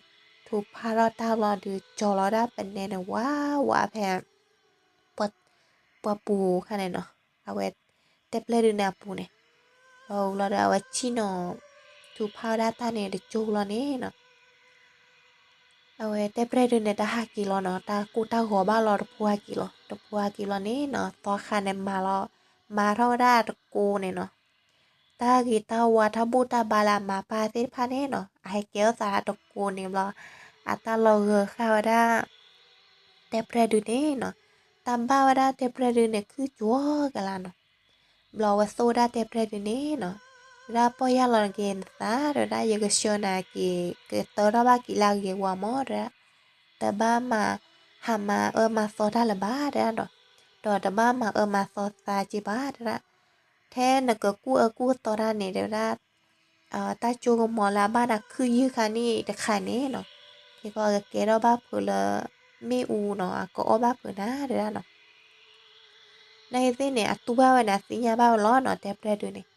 ထူးဖးထီၣ်တၢ်ဘျီဒုး ကၠီၤလီၤဒၣ်ပနဲန့ၣ် ဝးဝးဖဲ ပှၤပူၤခါန့ၣ်နီၤ, အဝဲတဲပျဲၢ်ဒုန့ၣ်အပူၤန့ၣ်, လီၤဝံၤလီၤဒီး အဝဲဆ့ၣ်နီၤ ထူးဖးဝဲဒၣ်တၢ်န့ၣ် တကၠိလီၤန့ၣ်နီၤ. အဝဲတဲပျဲၢ်ဒုန့ၣ် တၢ်ဟးက့ၤလီၤနီၤ, တၢ်ကိၢ်တၢ်ဂီၤဘၣ်လီၤ တဖိဟးက့ၤလီၤ, တဖိဟးက့ၤလီၤန့ၣ်နီၤ, သီခါန့ၣ်မၤလီၤ, မၤထီၣ်ဝဲဒၣ်တကိးန့ၣ်နီၤ. တၢ်ဂ့ၤတၢ်ဝါ တၢ်ဘူၣ်တၢ်ဘါလၢအမၤပၢ်သ့ၣ်တဖၣ်န့ၣ်နီၤ, အဟဲကဲထီၣ်သးတကိးန့ၣ်ဘျီ, အတၢ်လီၤဂၢၤဃာ်ဝဲဒၣ် တဲပျဲၢ်ဒုန့ၣ်နီၤ, တၢ်ဘၣ်ဝဲဒၣ်တဲပျဲၢ်ဒုန့ၣ် ခုၣ်ကၠီၤကလာ်နီၤ. ဘျီအဝဲသိၣ်ဝဲဒၣ်တဲပျဲၢ်ဒုန့ၣ်နီၤ, ဝဲဒၣ်ပီၢ်ယၢ်လီၤက့ၤနသး တဲဝဲဒၣ် ယကဆှၢနၤက့ၤ ကတၢၢ်ထီၣ်ဘၣ်က့ၤလၢအဂ့ၤဝါမး တဲဒၣ်, တဘၣ်မၤ ဟးမၤအၢမၤသီတၢ်လၢၤဘၣ် တဲဒၣ်နီၤ, ဒီးတဘၣ်မၤအၢမၤသီသးက့ၤဘၣ် တဲဒၣ်, ထဲနကကူၣ်အၢကူၣ်သီတၢ်န့ၣ် တဲဝဲဒၣ် တၢ်ကၠိကမီၤလၢအဘၣ်နၤခုၣ်ယုၢ်ခါန့ၣ်တခါန့ၣ်နီၤ, ခဲကီးကကဲထီၣ်ဘၣ်ဖုးလၢ မ့ၣ်အူနီၤ, အကအီၣ်ဘၣ်ဖုးနၤ တဲဒၣ်နီၤ. နာ်က့ၤသ့ၣ်န့ၣ် အတူၢ်ဘၣ်ဝဲန့ၣ် အသ့ၣ်ညါဘၣ်ဝဲလီၤနီၤ, တဲပျဲၢ်ဒုန့ၣ်,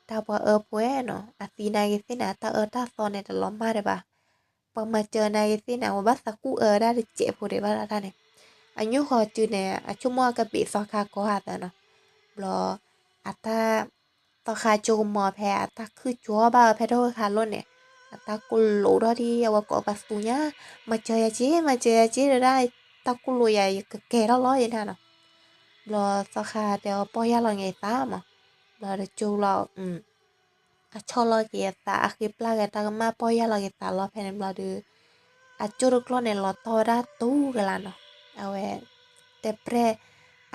တၢ်ပှၤအၢဖိနီၤ, အသံနာ်က့ၤသ့ၣ်န့ၣ် အတၢ်အၢတၢ်သီန့ၣ် တလီၤမၢ်ဒံးဘၣ်. ပှၤမၤစၢၤနာ်က့ၤသ့ၣ်န့ၣ် အဝဲဘၣ်သးကူၣ်အၢဝဲဒၣ်တစဲးဖိဒံးဘၣ်လီၤတၢ်န့ၣ်, အညိၣ်ဃီစုန့ၣ် အဆိကမိၣ်အကဘ့ၣ်သီခါကီးဧါသးနီၤ, ဘျီ အတၢ် သီခါကၠိကမီၤဖဲအတၢ်ခုၣ်ကၠီၤဘၣ်အၢဖဲထီၣ်ဝဲခါလိၣ်န့ၣ်, အတၢ်ကိၢ်လိာ်ထီၣ်ဒ် အဝဲကိးပှၤသူညါ, မၤစၢၤယၤက့ၤ မၤစၢၤယၤက့ၤ တဲဒၣ်, တၢ်ကိၢ်လိာ်ယၤ ယကကဲထီၣ်လီၤယဲန့ၣ်နီၤ. ဘျီသီခါတဲအီၤပီၢ်ယၢ်လီၤက့ၤသးမး, ဘျီတကၠိလီၤ အဆီၣ်လီၤက့ၤအသး အဃ့ပျၢ်က့ၤတၢ်ကမၣ် ပီၢ်ယၢ်လီၤက့ၤသးလီၤဖဲန့ၣ်ဘျီဒီး, အကၠိတကျီၢ်န့ၣ် လီၤတီၢ်ဝဲဒၣ်တူၢ်ကလာ်နီၤ. အဝဲ တဲပျဲၢ်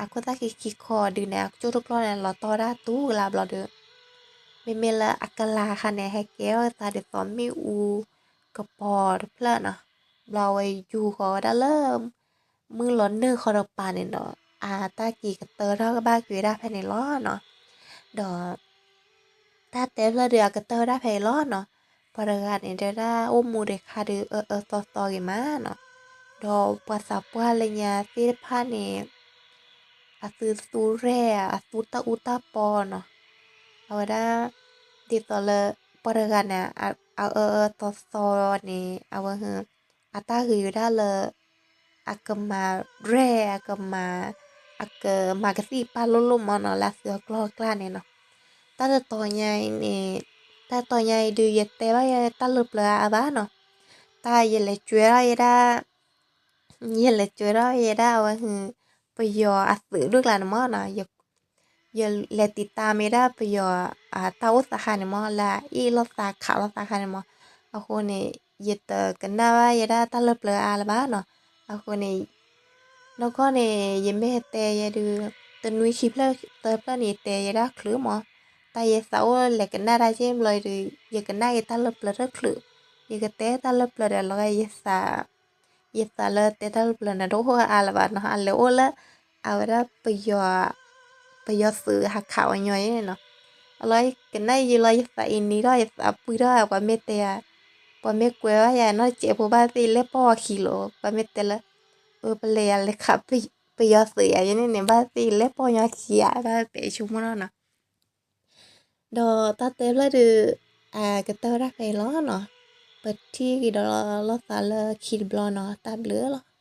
အခိၣ်သၣ်ခံခံခီဒုန့ၣ် အကၠိတကျီၢ်န့ၣ် လီၤတီၢ်ဝဲဒၣ်တူၢ်ကလာ်ဘျီဒီး, မ့မ့ၢ်လၢအကလၤခါန့ၣ် ဟဲကဲထီၣ်သးဒ်သိးမ့ၣ်အူ ကပီၤတဖျၢၣ်နီၤ. ဘျီအဝဲယူၤဃီၤဝဲဒၣ်လၢ မုၢ်လီၤနုာ်ဃီတပၤန့ၣ်ဒီး အတၢ်က့ၤကတၢၢ်ထီၣ်ကဘၣ်က့ၤဝဲဒၣ်ဖဲန့ၣ်လီၤနီၤ. ဒီး တၢ်တဲဖျၢၣ်ဒုးအကတၢၢ်ဝဲဒၣ်ဖဲအံၤလီၤနီၤ. ပှၤတဂၤန့ၣ်တဲဝဲဒၣ် အိၣ်မူဒံးခါဒုး အၢအၢသီသီဂ့ၤမးနီၤ. ဒီးပှၤသးပှၢ်လၢညါသ့ၣ်တဖၣ်န့ၣ် အသုသူရဲၣ် အသူတၢ်အူတၢ်ပီနီၤ. အဝဲဒၣ် ဒ်သိးလၢ ပှၤတဂၤန့ၣ် အအၢအၢသီသီန့ၣ် အဝဲ အတၢ်ဂ့ၤဝဲဒၣ်လၢ အကမၤရဲၣ် အကမၤ အကမၤကသံၣ်ပာ်လိၣ်လိၣ်မးနီၤ လၢအသုအကျီၢ်အကျါန့ၣ်နီၤ. တၢ်တတီၤညါအံၤန့ၣ် တၢ်တတီၤညါအံၤဒုး ယတဲဘၣ်ယဲတၢ်လၢပျၢၤအါအါဘၣ်နီၤ. တၢ်ယလဲၤကွဲထီၣ်ယဲဒၣ် ယလဲၤကွဲထီၣ်ယဲဒၣ်အဝဲ ပယီၤအသုးဒိၣ်ကျါန့ၣ်မးနီၤ. ယလဲၤတံာ်တာ်မ့ၢ်ဒၣ်ပယီၤအတၢ်အိၣ်သးခါန့ၣ်မး လၢအအ့ၣ်လိာ်သးခးလိာ်သးခါန့ၣ်မး. အဃိန့ၣ် ယတကနၣ်ဘၣ်ယဲဒၣ်တၢ်လၢပျၢၤအါလၢၤဘၣ်နီၤ. အဃိန့ၣ် နီၢ်ကီၢ်န့ၣ် ယမ့ၢ်တဲယဲဒုး တနွံခံဖျၢၣ်သၢဖျၢၣ်န့ၣ် ယတဲယဲဒၣ်ချုးမး. တၢ်ယသးအိၣ်လဲၤကနၣ်တၢ်က့ၢ်ဘျီဒုး ယကနၣ်က့ၤတၢ်လၢပျၢၤတချုး. ယကတဲတၢ်လၢပျၢၤဒီးလီၤဂာ်ယသး ယသးလၢတဲတၢ်လၢပျၢၤန့ၣ် တအိၣ်အါလၢၤဘၣ်နီၤ. အလဲၤအိၣ်လၢ အဝဲဒၣ် ပယီၤသုးဟးခးအီၤညီအံၤန့ၣ်နီၤ. အလီၤကနၣ်ယံာ်လီၤ ယသးအံၤနံၤထီၣ် ယသးပှံၢ်ထီၣ် ပှၤမ့ၢ်တဲယၤ ပှၤမ့ၢ်ကွဲးဘၣ်ယၤနီၢ်တစဲးဖိဘၣ်သ့ၣ်လဲၤပိာ်အီၤခံလီၤ. ပှၤမ့ၢ်တဲလၢ အၢ ပလဲၤယၤလဲၤခးပယီၤသုးယၤယဲန့ၣ်န့ၣ် ဘၣ်သ့ၣ်လဲၤပိာ်ညီခံဧါ ဘၣ်တဲဆိကမိၣ်နီၤနီၤ. ဒီးတၢ်တဲဖျၢၣ်ဒုး အကတၢၢ်ဝဲဒၣ်ဖဲအံၤလီၤနီၤ. ပထံၣ်က့ၤဒီးလိာ်သးလၢခံတဘျီနီၤ. တၢ်ဘျုးလီၤ.